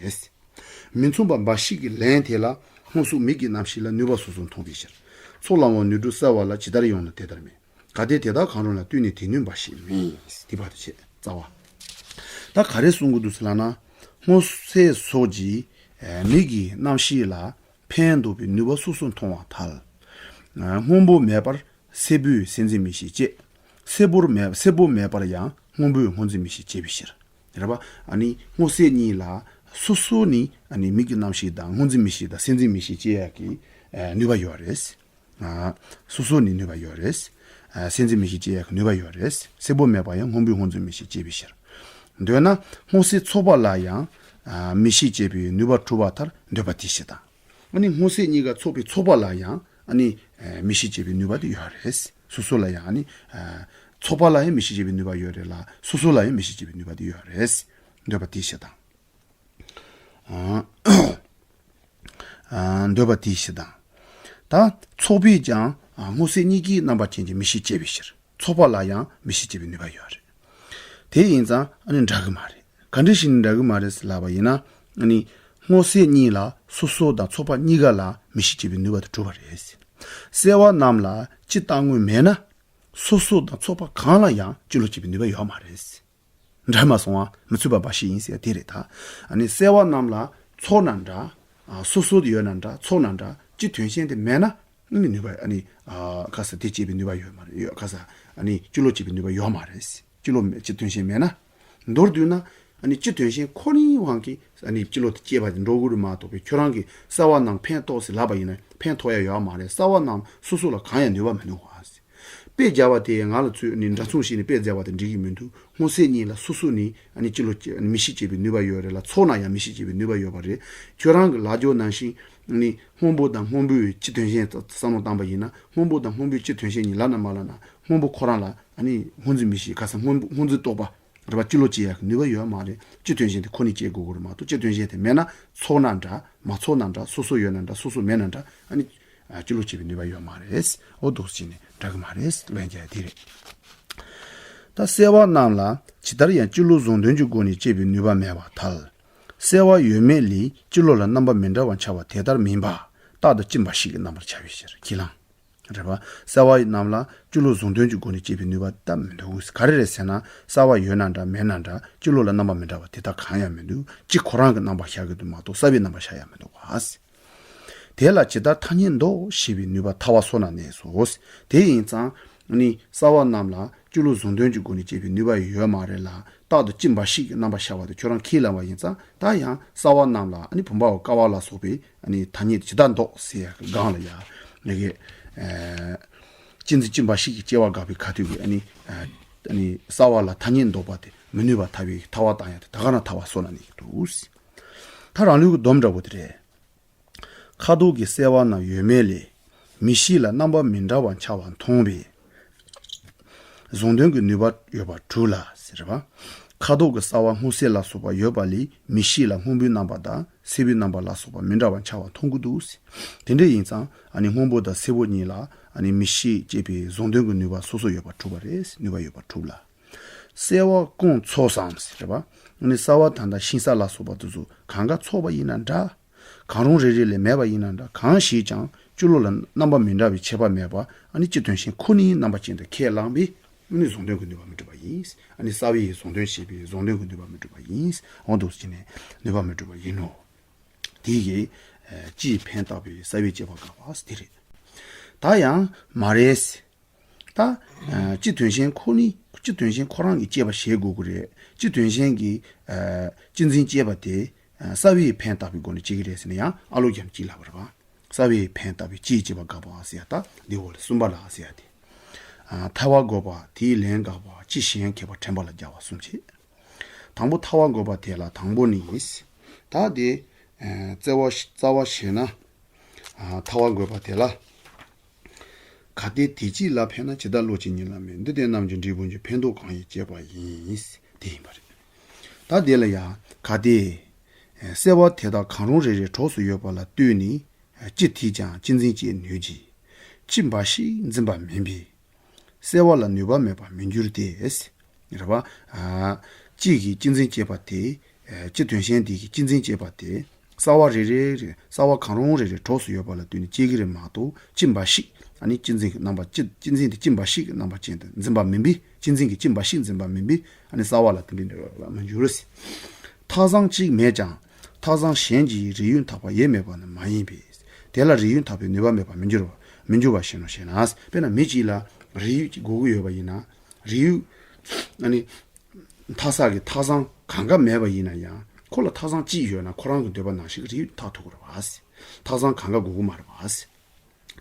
མི་མཚུངས་པ་འབའ་ཞིག་གི་ལན་དེ་ལ་སྔོ་སོགས་མིག་གི་རྣམ་ཤེས་ལ་ནུས་པ་སོ་སོར་མཐོང་བའི་ཕྱིར། ཚོགས་ལ་འོང་ནུས་དྲུག་གསལ་བ་ལ་ཇི་ལྟར་ཡང་ན་དེ་ལྟར་མེད། གལ་ཏེ་དེ་དག་གང་རུང་ལ་ལྟོས་ནས་དེ་ནུས་འབའ་ཞིག་མིན། དེ་བར་དུ་བྱེད། རྩ་བ། ད་ག་རེ་གསུང་གི་འདུག་ཟེར་ལབ་ན། སྔོ་སེར་སོགས་ཀྱི་མིག་གི་རྣམ་ཤེས་ལ་ཕན་འདོགས་པའི་ནུས་པ་སོ་སོར་མཐོང་བར་ཐལ། སྔོན་པོ་མེད་པར་སེར་པོས་སེར་འཛིན་མིག་ཤེས་སྐྱེ། སེར་པོར་མེད་སེར་པོ་མེད་པར་ཡང་སྔོན་པོས་སྔོ་འཛིན་མིག་ཤེས་སྐྱེ་བའི་ཕྱིར། རེད་པ། ཨ་ནི་སྔོ་སེར་གཉིས་ལ་སོ་སོ་ནས་ཨ་ནི་མིག་གི་རྣམ་ཤེས་དང་སྔོ་འཛིན་མིག་ཤེས་དང་སེར་འཛིན་མིག་ཤེས་སྐྱེ་ཡག་གི་ནུས་པ་ཡོད་རེད། ཨ། སོ་སོ་ནས་ནུས་པ་ཡོད་རེད། ཨ། སེར་འཛིན་མིག་ཤེས་སྐྱེ་ཡག་གི་ནུས་པ་ཡོད་རེད། སེར་པོ་མེད་པ་ཡང་སྔོན་པོས་སྔོ་འཛིན་མིག་ཤེས་སྐྱེ་བའི་ཕྱིར། འདོད་ན་སྔོ་སེར་ཚོགས་པ་ལ་ཡང་། ཨ། མིག་ཤེས་སྐྱེ་བའི་ནུས་པ་གྲུབ་པ་ལྟར་འདོད་པ་དེའི་ཕྱིར་དང་། ཨ་ནི་སྔོ་སེར་གཉིས་ཀ་ཚོགས་པའི་ཚོགས་པ་ལ་ཡང་ཨ་ནི་མིག་ཤེས་སྐྱེ་བའི་ནུས་པ་དེ་ཡོད་རེད། སོ་སོ་ལ་ཡང་ཨ་ནི་ཚོགས་པ་ལ་ཡང་མིག་ཤེས་སྐྱེ་བའི་ནུས་པ་ཡོད་རེད་ལ་སོ་སོ་ལ་ཡང་མིག་ཤེས་སྐྱེ་བའི་ནུས་པ་དེ་ཡོད་རེད། འདོད་པ་དེའི་ཕྱིར་དང་། ཨ། འདོད་པ་དེའི་ཕྱིར་དང་། ད་ཚོགས་པས་ཀྱང་སྔོ་སེར་གཉིས་ཀའི་རྣམ་པ་ཅན་གྱི་མིག་ཤེས་སྐྱེ་བའི་ཕྱིར་ཚོགས་པ་ལ་ཡང་མིག་ཤེས་སྐྱེ་བའི་ནུས་པ་ཡོད་རེད། དེ་ཡིན་ཙང་ཨ་ནི་འདྲ་གི་མ་རེད། ག་འདྲ་ཞིག་ནི་འདྲ་གི་མ་རེད་ཟེར་ལབ་པ་ཡིན་ན། ཨ་ནི་སྔོ་སེར་གཉིས་ལ་སོ་སོ་དང་ཚོགས་པ་གཉིས་ཀ་ལ་མིག་ཤེས་སྐྱེ་བའི་ནུས་པ་དེ་གྲུབ་པ་རེད། གསལ་བ་རྣམས་ལ་སྤྱི་རྟག་དངོས་མེད་ན། སོ་སོ་དང་ཚོགས་པ་གང་ལ་ཡང་སྤྱི་བློ་སྐྱེ་བའི་ནུས་པ་ཡོད་མ་རེད། འདྲ་མ་སོང་བ་མི་མཚུངས་པ་འབའ་ཞིག་ཡིན་ཟེར་དེ་རེད་ད། ཨ་ནི་གསལ་བ་རྣམས་ལ་ཚོགས་ན་འདྲ། ཨ། སོ་སོ་དེ་ཡོད་ན་འདྲ་ཚོགས་ན་འདྲ་སྤྱི་དོན་གཞན་དེ་མེད་ན་ཨ་ནི་ནུས་པ་ཨ་ནི་ཨ་ག་ས་དེ་སྐྱེ་བའི་ནུས་པ་ཡོད་མ་རེད་ཡོད་ག་ས་ཨ་ནི་སྤྱི་བློ་སྐྱེ་བའི་ནུས་པ་ཡོད་མ་རེད། སྤྱི་བློ་མེད་སྤྱི་དོན་གཞན་མེད་ན། མདོར་བསྡུས་ན་ཨ་ནི་སྤྱི་དོན་གཞན་ཁོ་ནའི་དབང་གིས་ཨ་ནི་སྤྱི་བློ་དེ་སྐྱེ་བ་དེ་འགྲོ་གི་རེད་མ་གཏོགས་པའི་ཁྱོད་རང་གིས་གསལ་བ་རྣམས་ཕན་ཐོགས་ཟེར་ལབ་པ་ཡིན་ན་ཕན་ཐོགས་ཡ་ཡོད་མ་རེད། གསལ་བ་རྣམས་སོ་སོ་ལ་གང་ཡང་ནུས་པ་མི་འདུག་ག་དཔེ་སྦྱར་བ་དེ་ང་ལ་ཚོས་ནི་འདྲ་མཚུངས་ཤིག་ནི་དཔེ་སྦྱར་བ་དེ་འགྲིག་གི་མི་འདུག་སྔོ་སེར་གཉིས་ལ་སོ་སོ་ནི་ཨ་ནི་སྤྱི་བློ་སྐྱེ་མིག་ཤེས་སྐྱེ་བའི་ནུས་པ་ཡོད་རེད་ལ་ཚོགས་ན་ཡང་མིག་ཤེས་སྐྱེ་བའི་ནུས་པ་ཡོད་པ་རེད། ཁྱོད་རང་གི་ལབ་རྒྱུ་ནང་བཞིན་ནི་སྔོན་པོ་དང་སྔོན་པོའི་སྤྱི་དོན་གཞན་བསམ་བློ་བཏང་པ་ཡིན་ན་སྔོན་པོ་དང་སྔོན་པོའི་སྤྱི་དོན་གཞན་གཉིས་ལབ་ན་མ་ལབ་ན་སྔོན་པོ་ཁོ་རང་ལ་ཨ་ནི་སྔོ་འཛིན་མིག་ཤེས་ག་ས་སྔོན་པོ་སྔོ་འཛིན་རྟོག་པ་རེད་པ་སྤྱི་བློ་སྐྱེ་ཡག་གི་ནུས་པ་ཡོད་མ་རེད། སྤྱི་དོན་གཞན་དེ་ཁོ་ནས་སྐྱེ་དགོས་ཀྱི་རེད་མ་གཏོགས་སྤྱི་དོན་གཞན་དེ་མེད་ན་ཚོགས་ན་འདྲ་མ་ཚོགས་ན་འདྲ་སོ་སོ་ཡོད་ན་འདྲ་སོ་སོ་མེད་ན་འདྲ་ཨ་ནི། ཨ། སྤྱི་བློ་སྐྱེ་བའི་ནུས་པ་ཡོད་མ་རེད། འོ་འདུག་སེ་བྱས་ནས་འདྲ་གི་མ་རེད། ལན་རྒྱག་ཡ་དེ་རེད། ད་གསལ་བ་རྣམས་ལ་ཇི་ལྟར་ཡང་སྤྱི་བློ་བཟང་དོན་གྱི་སྒོ་ནས་སྐྱེ་བའི་ནུས་པ་མེད་པར་ཐལ། གསལ་བ་ཡོད་མེད་ལས་སྤྱི་བློ་ལ་རྣམ་པ་མི་འདྲ་བར་འཆར་བ་དེ་ལྟར་མིན་པ། རྟག་ཏུ་སྤྱི་འབའ་ཞིག་གི་རྣམ་པར་འཆར་བའི་ཕྱིར། ཁས་བླངས། རེད་པ། གསལ་བ་རྣམས་ལ་སྤྱི་བློ་བཟང་དོན་གྱི་སྒོ་ནས་སྐྱེ་བའི་ནུས་པ་སྟབས་མི་འདུག་ག་རེ་རེད་ཟེར་ན་གསལ་བ་ཡོད་ན་འདྲ་མེད་ན་འདྲ་སྤྱི་བློ་ལ་རྣམ་པ་མི་འདྲ་བ་དེ་དག་གང་ཡང་མི་འདུག་སྤྱི་ཁོ་རང་གི་རྣམ་པ་ཤར་གི་འདུག་མ་གཏོགས་གསལ་བའི་རྣམ་པ་ཤར་ཡ་མི་འདུག་ག་དེ་ལ་ཇི་ལྟར་ཐ་སྙད་འདོགས་ཞེས་པའི་ནུས་པ་ཐལ་བ་སོ་ན་གནས་སོ། དེ་ཡིན་ཙང་ནི་གསལ་བ་རྣམས་ལ་སྤྱི་བློ་བཟང་དོན་གྱི་སྒོ་ནས་སྐྱེ་བའི་ནུས་པ་ཡོད་མ་རེད་ལ་རྟག་ཏུ་སྤྱི་འབའ་ཞིག་གི་རྣམ་པ་ཤར་བ་དེ་ཁྱོད་རང་ཁས་བླངས་པ་ཡིན་ཙང་ད་ཡང་གསལ་བ་རྣམས་ལ་ནི་བུམ་པའོ་ཀ་བ་ལ་སོགས་པའི་ནི་ཐ་སྙད་ཇི་ལྟར་འདོགས་ཟེར་ཡག་གི་སྒང་ལ་ཡང་ངེད་ཀྱི་ གཅན་གཟན་གཅིན་པ་ཞིག་གི་སྐྱེ་བ་དགག་པའི་ཁ་ཐུག་གི་ཨ་ནི་ཨ་ནི་གསལ་བ་ལ་ཐ་སྙད་འདོགས་པ་དེ་མི་ནུས་པར་ཐལ་བའི་ཐལ་བ་བཏང་ཡ་དེ་ད་ག་རང་ཐལ་བ་སོ་ན་ནི་འདུག་ད་རང་ལུགས་ཀྱི་སྡོམ་འདྲ་བོ་དེ་རེད། ཁ་དོག་གི་གསལ་བ་རྣམས་ཡོད་མེད་ལས། མིག་ཤེས་ལ་རྣམ་པ་མི་འདྲ་བར་འཆར་བ་མཐོང་བས། གཟུང་དོན་གྱི་ནུས་པ་ཡོད་པར་གྲུབ་ལ་ཟེར་བ། ཁ་དོག་གི་གསལ་བ་སྔོ་སེར་ལ་སོགས་པ་ཡོད་པ་ལས་མིག་ཤེས་ལ་སྔོན་པོའི་རྣམ་པ་དང་སེར་པོའི་རྣམ་པ་ལ་སོགས་པ་མི་འདྲ་བར་འཆར་བ་མཐོང་གི་འདུག་ཟེར། དེ་འདྲ་ཡིན་ཙང་ཨ་ནི་སྔོན་པོ་དང་སེར་པོ་གཉིས་ལ་ཨ་ནི་མིག་ཤེས་སྐྱེས་པའི་གཟུང་དོན་གྱི་ནུས་པ་སོ་སོ་ཡོད་པར་གྲུབ་པ་རེད། ནུས་པ་ཡོད་པར་གྲུབ་ལ། གསལ་བ་གང་ཚོགས་སམ་ཟེར་བ། ཨ་ནི་གསལ་བ་ད་ལྟ་ཤིང་སཱ་ལ་སོགས་པ་དེ་ཚོ་གང་ག་ཚོགས་པ་ཡིན་ན་འདྲ། གང་རུང་རེ་རེ་ལས་མེད་པ་ཡིན་ན་འདྲ། གང་ཞིག་ཀྱང་སྤྱི་བློ་ལ་རྣམ་པ་མི་འདྲ་བའི་ཁྱད་པར་མེད་པར་ཨ་ནི་སྤྱི་དོན་གཞན་ཁོ་ནའི་རྣམ་པ་ཅན་དུ་ཁས་བླངས་པས་ཨ་ནི་གཟུང་དོན་གྱི་ནུས་པ་མི་འགྲུབ་པ་ཡིན། ཨ་ནི་གསལ་བའི་གཟུང་དོན་ཞེས་པའི་གཟུང་དོན་གྱི་ནུས་པ་མི་འགྲུབ་པ་ཡིན། འོ་འདུག་ཟེར་ནས་ནུས་པ་མི་འགྲུབ་པ་ཡིན་ནོ། དེ་གིས་སྤྱིའི་ཕན་བཏགས་པའི་གསལ་བའི་དཔྱད་པ་དགག་པ་དེ་རེད། ད་ཡང་མ་རེད། ད། ཨ། སྤྱི་དོན་གཞན་ཁོ་ནི་སྤྱི་དོན་གཞན་ཁོ་རང་གིས་དཔྱད་པ་བྱེད་དགོས་ཀྱི་རེད། སྤྱི་དོན་གཞན་གྱི། ཨ། སྤྱི་འཛིན་དཔྱད་པ་དེ། ཨ། གསལ་བའི་ཕན་བཏགས་པའི་སྒོ་ནས་དཔྱད་ཀྱི་རེད་ཟེར་ན་ཡང་ཨ་ལོ་རྒྱམ་གཅིག་ལབ་པ་རེད་པ། གསལ་བའི་ཕན་བཏགས་པའི་སྤྱིའི་དཔྱད་པ་དགག་པ་ཟེར་ཡ་ད་འདི་འོག་ལ་གསུམ་པ་ལ་ཟེར་ཡ་དེ། ཨ། ཐལ་བ་འགོག་པ་དེའི་ལན་དགག་པ་སྤྱི་གཞན་ཁྱད་པར་དྲན་པ་ལ་སྦྱར་བ་གསུམ་བྱེད། དང་པོ་ཐལ་བ་འགོག་པ་དེ་ལ་དང་པོ་ནི། ད་དེ། ཨ། རྩ་བ་རྩ་བ་བྱས་ན། ཨ། ཐལ་བ་འགོག་པ་དེ་ལ། གལ་ཏེ་དེ་གཅིག་ལ་ཕན་ན་ཇི་ལྟར་བློ་གཅིག་ཉིད་ལ་མེད། འདི་དེ་རྣམས་ཀྱི་འབྲས་བུ་གཉིས་ཕན་འདོགས་གང་ཡིན་དཔྱད་པ་ཡིན། དེ་ཡིན་པ་རེད། ད་དེ་ལ་ཡང་གལ་ཏེ། གསལ་བ་དེ་དག་གང་རུང་རེ་རེ་གྲོགས་སུ་ཡོད་པ་ལ་ལྟོས་ནས། སྤྱི་དེས་ཀྱང་སྤྱི་འཛིན་བྱེད་ནུས་ཀྱི། སྤྱི་འབའ་ཞིག་འཛིན་པ་མིན་པས། གསལ་བ་ལ་ནུས་པ་མེད་པར་མི་འགྱུར་ཏེ། རེད་པ། ཨ། གཅིག་གིས་སྤྱི་འཛིན་བྱེད་པ་དེ། ཨ། སྤྱི་དོན་གཞན་དེ་གིས་སྤྱི་འཛིན་བྱེད་པ་དེ། གསལ་བ་རེ་རེ་རེ་གསལ་བ་གང་རུང་རེ་རེ་གྲོགས་སུ་ཡོད་པ་ལ་ལྟོས་ནས་དཔྱད་ཀྱི་རེད་མ་གཏོགས་སྤྱི་འབའ་ཞིག་ཨ་ནི་སྤྱི་འཛིན་གྱི་རྣམ་པ་སྤྱི་སྤྱི་འཛིན་དེ་སྤྱི་འབའ་ཞིག་གི་རྣམ་པ་ཅན་དུ་འཛིན་པ་མིན་པས། སྤྱི་འཛིན་གྱི་སྤྱི་འབའ་ཞིག་འཛིན་པ་མིན་པས་ཨ་ནི་གསལ་བ་ལ་དེ་འདྲའི་འདོད་པ་མི་འགྱུར། ཐག་བཟང་གཅིག་མེད་ཀྱང་ཐག་བཟང་གཞན་གྱི་རིགས་ཡུལ་འཐག་པ་ཡེ་མེད་པ་ནི་མ་ཡིན་པས། དེ་ལ་རིགས་ཡུལ་འཐག་པའི་ནུས་པ་མེད་པར་མི་འགྱུར་བ་མི་འགྱུར་བ་ཞིག་ནོ་ཞེ་ན། དཔེར་ན་མི་གཅིག་ལ་རིགས་ཡུལ་གཅིག་དགོས་ཀྱི་ཡོད་པ་ཡིན་ན། རིགས་ཡུལ། ཨ་ནི། འཐག་ས་གི་ཐག་བཟང་གང་ག་མེད་པ་ཡིན་ན་ཡང་ཁོ་ལ་ཐག་བཟང་གཅིག་ཡོད་ན་ཁོ་རང་གི་འདོད་པ་ནང་བཞིན་གྱི་རིགས་ཡུལ་འཐག་ཐུབ་ཀྱི་རེད་བ། ཐག་བཟང་གང་ག་དགོས་ཀྱི་མ་རེད་བ།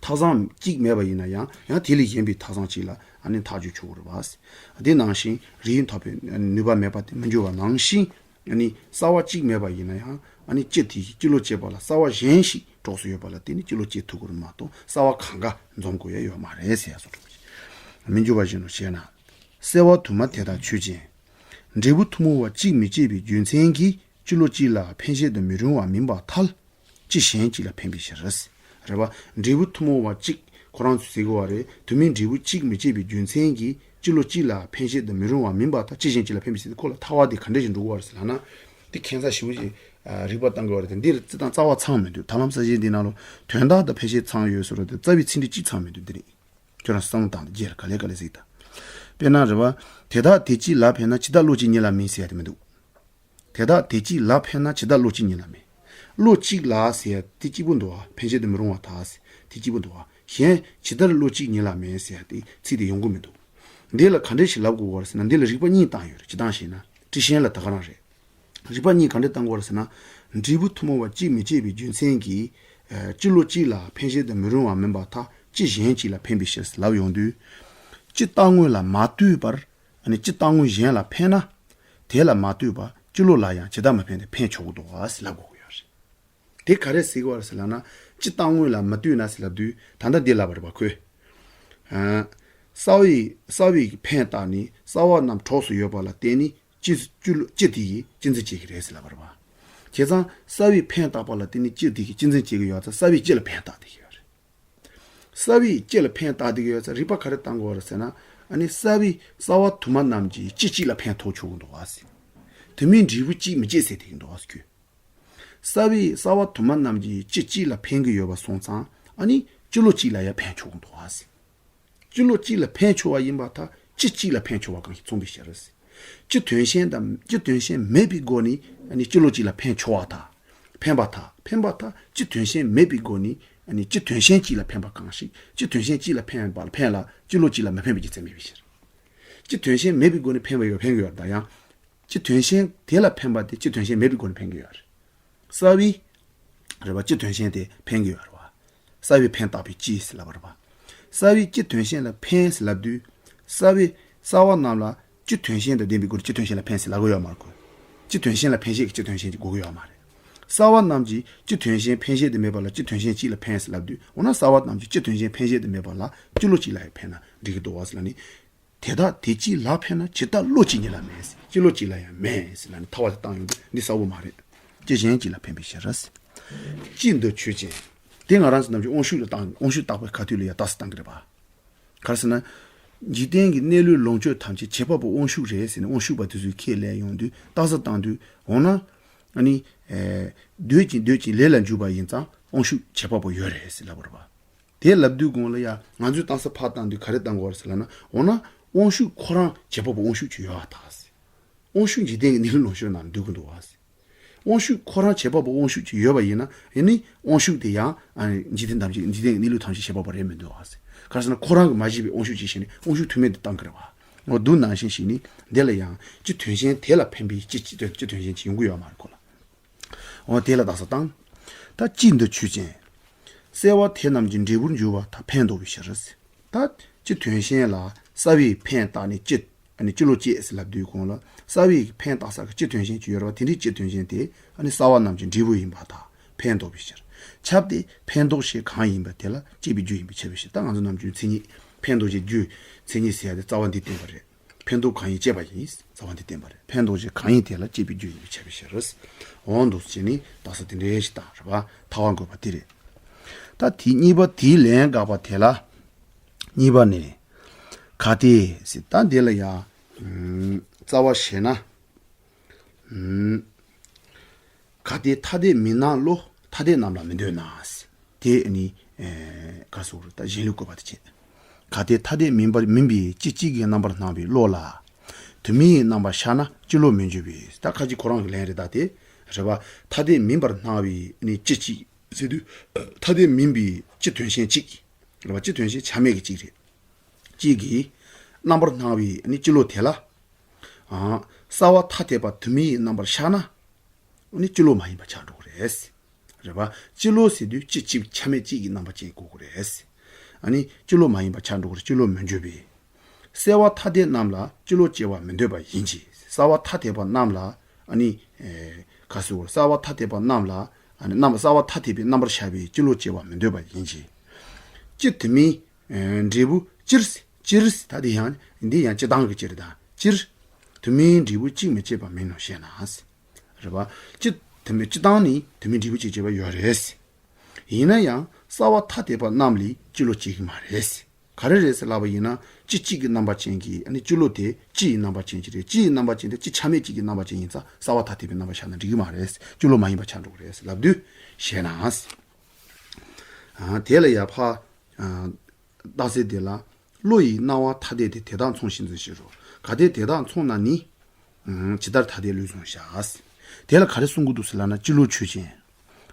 ཐག་བཟང་གཅིག་མེད་པ་ཡིན་ན་ཡང་ཡང་དེ་ལས་གཞན་པའི་ཐག་བཟང་གཅིག་ལ་ཨ་ནི་འཐག་བཅུག་ཆོག་གི་རེད་བ། དེ་ནང་བཞིན་རིགས་ཡུལ་འཐག་པའི་ནུས་པ་མེད་པ་དེ་མི་འགྱུར་བ་ནང་བཞིན། ཨ་ནི་གསལ་བ་གཅིག་མེད་པ་ཡིན་ན་ཡང་ཨ་ནི་སྤྱི་དེ་གི་སྤྱི་བློ་དཔྱད་པ་ལ་གསལ་བ་གཞན་ཞིག་གྲོགས་སུ་ཡོད་པ་ལ་བརྟེན་ནས་སྤྱི་བློ་སྐྱེ་ཐུབ་ཀྱི་རེད་མ་གཏོགས་གསལ་བ་གང་ག་འཛོམས་དགོས་ཡ་ཡོད་མ་རེད་ཟེར་ཡ་སོགས་རེད། མི་འགྱུར་བ་བཞིན་དུ་བྱས་ན། གསལ་བ་དུ་མ་དེ་དག་ཆོས་ཅན། འབྲས་བུ་ཐུན་མོང་བ་གཅིག་མི་སྐྱེ་བའི་རྒྱུ་མཚན་གྱིས་སྤྱི་བློ་གཅིག་ལ་ཕན་ཆད་དུ་མི་རུང་བ་མིན་པར་ཐལ། སྤྱི་གཞན་གཅིག་ལ་ཕན་པའི་ཕྱིར། རེད་བ། འབྲས་བུ་ཐུན་མོང་བ་གཅིག་ཁོ་རང་ཚོས་ཟེར་གི་བ་རེད། དུ་མའི་འབྲས་བུ་གཅིག་མི་སྐྱེ་བའི་རྒྱུ་མཚན་གྱིས་སྤྱི་བློ་གཅིག་ལ་ཕན་ཆད་དུ་མི་རུང་བ་མིན་པར་ཐལ། སྤྱི་གཞན་གཅིག་ལ་ཕན་པའི་ཕྱིར། ཁོ་ལ་ཐལ་བ་དེ་ག་འདྲ་ཞིག་འགྲོ་གི་བ་རེད་ཟེར་ལབ་ན། དེ་ཁྱད་མཚར་ཞེ་པོ་ཅིག་རིགས་པ་བཏང་གི་བ་རེད་དེ། འདིར་རྩི་སྟངས་རྩ་བ་ཚང་མི་འདུག་ད་ལམ་ས་གཞི་འདི་ནང་ལོ་དོན་དག་དང་ཕན་ཆད་ཚང་ཡོད་ཟེར་རོ་དེ་རྩ་བའི་ཚིག་འབྲུ་གཅིག་ཚང་མི་འདུག་འདི་རེད། ཁྱོད་རང་བསམ་བློ་བཏང་དང་རྗེས་ལ་ག་ལེ་ག་ལེ་གཟིགས་དང་། དཔེར་ན་རེད་བ། དེ་དག་དེ་གཅིག་ལ་ཕན་ན་ཇི་ལྟར་བློ་གཅིག་ཉིད་ལ་མེད་ཟེར་ཡ་དེ་མི་འདུག་དེ་དག་དེ་གཅིག་ལ་ཕན་ན་ཇི་ལྟར་བློ་གཅིག་ཉིད་ལ་མེད། བློ་གཅིག་ལ་ཟེར་ཡ་དེ་གཅིག་པུ་འདུག་བ། ཕན་ཆད་དུ་མི་རུང་བ་དག་ཟེར་དེ་གཅིག་པུ་འདུག་བ། གཞན་ཇི་ལྟར་བློ་གཅིག་ཉིད་ལ་མེད་ཟེར་ཡ་དེ་ཚིག་དེ་ཡོང་གི་མི་འདུག་འདི་ལ་ག་འདྲས་ཞིག་ལབ་དགོས་བ་རེད་ཟེར་ན། འདི་ལ་རིགས་པ་གཉིས་བཏང་ཡོད་རེད། ཇི་ལྟར་ཞེ་ན་ཊཱིཀ་ཆེན་ལ་ད་ག་རང་རེད། རིགས་པ་གཉིས་ག་འདྲས་བཏང་དགོས་རེད་ཟེར་ན། འབྲས་བུ་ཐུན་མོང་བ་གཅིག་མི་སྐྱེ་བའི་རྒྱུ་མཚན་གྱིས། ཨ། སྤྱི་བློ་གཅིག་ལ་ཕན་ཆད་དུ་མི་རུང་བ་མིན་པར་ཐལ། སྤྱི་གཞན་གཅིག་ལ་ཕན་པའི་ཕྱིར་ལབ་ཡོང་དུས། སྤྱི་རྟག་དངོས་ལ་མ་ལྟོས་པར་ཨ་ནི་སྤྱི་རྟག་དངོས་གཞན་ལ་ཕན་ན། དེ་ལ་མ་ལྟོས་པར་སྤྱི་བློ་ལ་ཡང་ཇི་ལྟར་མ་ཕན་ཏེ་ཕན་ཆོག་གི་འདུག་བ་ཟེར་ལབ་དགོས་ཀྱི་ཡོད་རེད། དེ་ག་རེ་ཟེར་གི་བ་རེད་ཟེར་ལབ་ན། སྤྱི་རྟག་དངོས་ལ་མ་ལྟོས་ན་ཟེར་ལབ་དུས་ད་ལྟ་འདི་ལབ་པ་རེད་པ་ཁོས། ཨ། གསལ་བའི་གསལ་བའི་ཕན་བཏགས་ནས་གསལ་བ་རྣམས་གྲོགས་སུ་ཡོད་པ་ལ་བརྟེན་ནས། སྤྱི་སྤྱི་སྤྱི་དེ་ཡིས་སྤྱི་འཛིན་བྱེད་ཀྱི་རེད་ཟེར་ལབ་པ་རེད་བ། བྱས་ཙང་གསལ་བའི་ཕན་བཏགས་པ་ལ་བརྟེན་ནས་སྤྱི་དེ་ཡིས་སྤྱི་འཛིན་བྱེད་ཀྱི་ཡོད་ཙང་གསལ་བས་སྤྱི་ལ་ཕན་བཏགས་བསྡད་ཀྱི་ཡོད་རེད། གསལ་བས་སྤྱི་ལ་ཕན་བཏགས་བསྡད་ཀྱི་ཡོད་ཙང་རིགས་པ་ག་རེ་བཏང་དགོས་རེད་ཟེར་ན། ཨ་ནི་གསལ་བས་གསལ་བ་དུ་མ་རྣམས་ཀྱིས་སྤྱི་གཅིག་ལ་ཕན་ཐོགས་ཆོག་གི་འདུག་བ་ཟེར། དུ་མའི་འབྲས་བུ་གཅིག་མི་སྐྱེ་ཟེར་བསྡད་ཀྱི་འདུག་བ་ཟེར་གྱི། གསལ་བས་གསལ་བ་དུ་མ་རྣམས་ཀྱིས་སྤྱི་གཅིག་ལ་ཕན་གྱི་ཡོད་པ་སོང་ཙང་ཨ་ནི་སྤྱི་བློ་གཅིག་ལ་ཡང་ཕན་ཆོག་གི་འདུག་བ་ཟེར། སྤྱི་བློ་གཅིག་ལ་ཕན་ཆོག་པ་ཡིན་པར་ཐལ། སྤྱི་གཅིག་ལ་ཕན་ཆོག་པ་གང་ཞིག་མཚུངས་པའི་ཕྱིར། སྤྱི་དོན་གཞན་དང་སྤྱི་དོན་གཞན་མེད་པའི་སྒོ་ནས་ཨ་ནི་སྤྱི་བློ་གཅིག་ལ་ཕན་ཆོག་པར་ཐལ། ཕན་པར་ཐལ། ཕན་པར་ཐལ། སྤྱི་དོན་གཞན་མེད་པའི་སྒོ་ནས་ཨ་ནི་སྤྱི་དོན་གཞན་གཅིག་ལ་ཕན་པ་གང་ཞིག་སྤྱི་དོན་གཞན་གཅིག་ལ་ཕན་པ་ལ་ཕན་ལ་སྤྱི་བློ་གཅིག་ལ་མི་ཕན་པའི་རྒྱུ་མཚན་མེད་པའི་ཕྱིར། སྤྱི་དོན་གཞན་མེད་པའི་སྒོ་ནས་ཕན་པ་ཡོད་ཕན་གྱི་ཡོད་ད་ཡང་། སྤྱི་དོན་གཞན་དེ་ལ་ཕན་པ་དེ་སྤྱི་དོན་གཞན་མེད་པའི་སྒོ་ནས་ཕན་གྱི་ཡོད་རེད། གསལ་བའི། རེད་བ། སྤྱི་དོན་གཞན་དེ་ཕན་གྱི་ཡོད་རེད་བ། གསལ་བའི་ཕན་བཏགས་པའི་སྤྱི་ཟེར་ལབ་པ་རེད་བ། རྩ་བའི་སྤྱི་དོན་གཞན་ལ་འཕེན་ཟེར་ལབ་དུས། རྩ་བའི་རྩ་བ་རྣམས་ལ་སྤྱི་དོན་གཞན་དང་ལྡན་པའི་སྒོ་ནས་སྤྱི་དོན་གཞན་ལ་འཕེན་ཟེར་ལབ་ཀྱི་ཡོད་མ་རེད་གོ། སྤྱི་དོན་གཞན་ལ་འཕེན་བྱེད་ཀྱི་སྤྱི་དོན་གཞན་གྱི་དགོས་ཀྱི་ཡོད་མ་རེད། རྩ་བ་རྣམས་ཀྱི་སྤྱི་དོན་གཞན་འཕེན་བྱེད་དུ་མེད་པ་ལ་སྤྱི་དོན་གཞན་གཅིག་ལ་འཕེན་ཟེར་ལབ་དུས། འོ་ན་རྩ་བ་རྣམས་ཀྱི་སྤྱི་དོན་གཞན་འཕེན་བྱེད་དུ་མེད་པ་ལ་སྤྱི་བློ་གཅིག་ལ་ཡང་འཕེན་ན་འགྲིག་གི་འདུག་བ་ཟེར་ལབ་ནི། དེ་དག་དེ་གཅིག་ལ་འཕེན་ན་ཇི་ལྟར་བློ་གཅིག་ཉིད་ལ་མེད། སྤྱི་བློ་གཅིག་ལ་ཡང་མེད་ཟེར་ལབ་ནི་ཐལ་བ་དེ་བཏང་ཡོང་དུས་འདི་གསལ་པོ་མ་རེད། སྤྱི་གཞན་གཅིག་ལ་འཕེན་པའི་ཕྱིར། སྤྱི་འདི་ཆོས་ཅན། དེ་ང་རང་ཚོ་ནམ་རྒྱུན་དབང་ཤུགས་ལ་བཏང་། དབང་ཤུགས་བཏགས་པའི་ཁ་ཐུག་ལ་ཡང་རྟགས་གསལ་བཏང་གི་རེད་པ། ག་རེ་ཟེར་ན། འཇིག་རྟེན་གྱི་གནས་ལུགས་ལོངས་སྤྱོད་ཐམས་ཅད་བྱེད་པ་པོ་དབང་ཤུགས་རེད་ཟེར་ནས་དབང་ཤུགས་པ་དེ་ཚོས་ཁས་ལེན་ཡོང་དུས་རྟགས་གསལ་བཏང་དུས། འོ་ན། ཨ་ནི། ཨེ། འདོད་ཅིང་འདོད་ཅིང་ལས་ལ་འཇུག་པ་ཡིན་ཙང་དབང་ཤུགས་བྱེད་པ་པོ་ཡོད་རེད་ཟེར་ལབ་པ་རེད་པ། དེ་ལབ་དུས་གོང་ལ་ཡང་ང་ཚོས་རྟགས་གསལ་ཕར་བཏང་དུས་ག་རེ་བཏང་དགོས་རེད་ཟེར་ལབ་ན། འོ་ན་དབང་ཤུགས་ཁོ་རང་བྱེད་པ་པོ་དབང་ཤུགས་ཅིག་ཡོད་པ་ཐག་ཟེར། དབང་ཤུགས་འཇིག་རྟེན་གྱི་གནས་ལུགས་ལོངས་སྤྱོད་ནང་འདུས་ཀྱི་འདུག་བ་ཟེར། དབང་ཤུགས་ཁོ་རང་བྱེད་པ་པོ་དབང་ཤུགས་ཅིག་ཡོད་པ་ཡིན་ན། ཡིན་ནི་དབང་ཤུགས་དེ་ཡང་ཨ་ནི་འཇིག་རྟེན་ཐམས་ཅད། འཇིག་རྟེན་གྱི་གནས་ལུགས་ཐམས་ཅད་བྱེད་པ་པོ་རེད་མི་འདུག་བ་ཟེར། ག་རེ་ཟེར་ན་ཁོ་རང་གིས་མ་བྱས་པའི་དབང་ཤུགས་ཅིག་བྱས་ནས་དབང་ཤུགས་ཐུག་མེད་དུ་བཏང་གི་རེད་བ། འོ་འདུག་ནང་བཞིན་བྱས་ནི་འདི་ལ་ཡང་སྤྱི་དོན་གཞན་དེ་ལ་འཕེན་པའི་སྤྱི་སྤྱི་དོན་སྤྱི་དོན་གཞན་ཅིག་ཡོང་གི་ཡོད་མ་རེད་ཁོ་ལ། འོ་དེ་ལ་རྟགས་གསལ་བཏང་། ད་སྤྱི་འདི་ཆོས་ཅན། གསལ་བ་དེ་རྣམས་ཀྱི་འབྲས་བུར་འགྱུར་བ་དག་འཕེན་འདོགས་པའི་ཕྱིར། ད་སྤྱི་དོན་གཞན་ལ་རྩ་བའི་འཕེན་བཏགས་ནས་སྤྱི། ཨ་ནི་སྤྱི་བློ་སྐྱེས་ཟེར་ལབ་དུས་གོང་ལ་རྩ་བའི་འཕེན་བཏགས་ས་གི་སྤྱི་དོན་གཞན་ཅིག་ཡོད་རེད་བ། དེ་འདྲའི་སྤྱི་དོན་གཞན་དེ་ཨ་ནི་གསལ་བ་རྣམས་ཀྱི་འབྲས་བུ་ཡིན་པར་ཐལ། འཕེན་འདོགས་པའི་ཕྱིར། ཁྱབ་སྟེ་འཕེན་འདོགས་ཞེས་གང་ཡིན་པ་དེ་ལ་སྐྱེས་པའི་རྒྱུ་ཡིན་པས་ཁྱབ་པའི་ཕྱིར། ད་ང་ཚོ་ནམ་རྒྱུན་མཚན་ཉིད་འཕེན་འདོགས་ཞེས་རྒྱུ། མཚན་ཉིད་ཟེར་ཡ་དེ་རྩ་བ་འདི་བསྟན་པ་རེད། འཕེན་འདོགས་གང་ཡིན་སྐྱེས་པ་ཡིན། རྩ་བ་འདི་བསྟན་པ་རེད། འཕེན་འདོགས་ཞེས་གང་ཡིན་དེ་ལ་སྐྱེས་པའི་རྒྱུ་ཡིན་པས་ཁྱབ་པའི་ཕྱིར། འོ་འདུག་ཅེས་ནི་རྟགས་གསལ་དེ་འདྲའི་ཞིག་བཏང་རེད་བ། ཐལ་བ་འགོད་པ་དེ་རེད། ད་དེ་གཉིས་པ་དེའི་ལན་དགག་པ་དེ་ལ། གཉིས་པ་ནི། གལ་ཏེ་ཟེར། ད་འདི་ལ་ཡང་། རྩ་བ་བྱས་ན། གལ་ཏེ་ཐ་དད་མིན་ན་བློ་ཐ་དད་རྣམས་ལ་མི་འདོད་ན། དེ་ནི། ཨེ། ག་སོགས་རེད། ད་གཞན་ལུགས་བཀོད་པ་དེ་བྱས། གལ་ཏེ་ཐ་དད་མིན་པར་མིན་པའི་སྤྱི་གཅིག་གི་རྣམ་པར་སྣང་བའི་བློ་ལ། དུ་མའི་རྣམ་པར་ཤར་ན་སྤྱི་བློ་མི་འགྱུར་བས། ད་ཁ་ཅིག་ཁོ་རང་གི་ལན་རེད། ད་དེ་རེད་བ། ཐ་དད་མིན་པར་སྣང་བའི་ནི་སྤྱི་གཅིག་ཟེར་དུས། ཐ་དད་མིན་པའི་སྤྱི་དོན་གཞན་གཅིག་རེད་བ། སྤྱི་དོན་གཞན་ཆ་མེད་ཀྱི་གཅིག་རེད། གཅིག་གི་རྣམ་པར་སྣང་བའི་ནི་སྤྱི་བློ་དེ་ལ། ཨ། གསལ་བ་ཐ་དད་པ་དུ་མའི་རྣམ་པར་ཤར་ན། ཨ་ནི་སྤྱི་བློ་མ་ཡིན་པ་ཆགས་འགྲོ་གི་རེད། རེད་པ། སྤྱི་བློ་ཟེར་དུས་སྤྱི་གཅིག་ཆ་མེད་གཅིག་གི་རྣམ་པ་ཅན་དགོས་ཀྱི་རེད། ཨ་ནི་སྤྱི་བློ་མ་ཡིན་པ་ཆགས་འགྲོ་གི་རེད། སྤྱི་བློ་མི་འགྱུར་བས། གསལ་བ་ཐ་དད་རྣམས་ལ་སྤྱི་བློ་སྐྱེ་བ་མི་འདོད་པ་ཡིན་གྱི། གསལ་བ་ཐ་དད་པ་རྣམས་ལ། ཨ་ནི། ཨེ། ག་སོགས། གསལ་བ་ཐ་དད་པ་རྣམས་ལ། ཨ་ནི་རྣམ། གསལ་བ་ཐ་དད་པའི་རྣམ་པར་ཤར་བའི་སྤྱི་བློ་སྐྱེ་བ་མི་འདོད་པ་ཡིན་གྱི། སྤྱི་དུ་མའི། ཨེ། འབྲས་བུ་སྤྱིར། སྤྱིར། ད་དེ་ཡང་འདི་ཡང་སྤྱི་བཏང་གི་སྤྱི་རེད། ད་སྤྱིར། དུ་མའི་འབྲས་བུ་གཅིག་མི་སྐྱེད་པ་མིན་ནོ་ཞེ་ན། རེད་པ། སྤྱི་དུ་མའི། སྤྱི་བཏང་ནི་དུ་མའི་འབྲས་བུ་གཅིག་སྐྱེད་པ་ཡོད་རེད། ཡིན་ན་ཡང་གསལ་བ་ཐ་དད་པ་རྣམས་ལས་སྤྱི་བློ་སྐྱེ་གི་མ་རེད། ག་རེ་རེད་ཟེར་ལབ་པ་ཡིན་ན། སྤྱི་གཅིག་གི་རྣམ་པ་ཅན་གྱི། ཨ་ནི་སྤྱི་བློ་དེ་སྤྱི་ཡི་རྣམ་པ་ཅན་གྱི་རེད། སྤྱི་ཡི་རྣམ་པ་ཅན་དེ་སྤྱི་ཆ་མེད་གཅིག་གི་རྣམ་པ་ཅན་ཡིན་ཙང་གསལ་བ་ཐ་དད་པའི་རྣམ་པ་ཤར་ན་འགྲིག་གི་མ་རེད། སྤྱི་བློ་མ་ཡིན་པ་ཆགས་འགྲོ་གི་རེད་ཟེར་ལབ་དུས་ཞེ་ན། ཨ། དེ་ལ་ཡ་ཕ། ཨ། རྟགས་གསལ་དེ་ལ། བློ་ཡི་སྣང་བ་ཐ་དད་དེ་དེ་དག་མཚུངས་ཤིང་འཛིན་ཕྱིར་རོ། གལ་ཏེ་དེ་དག་མཚུངས་ན་ནི། ཨང་། ཇི་ལྟར་ཐ་དད་བློས་བཟུང་བྱ། དེ་ལ་ག་རེ་གསུང་གི་འདུག་ཟེར་ལབ་ན། སྤྱི་བློ་ཆོས་ཅན།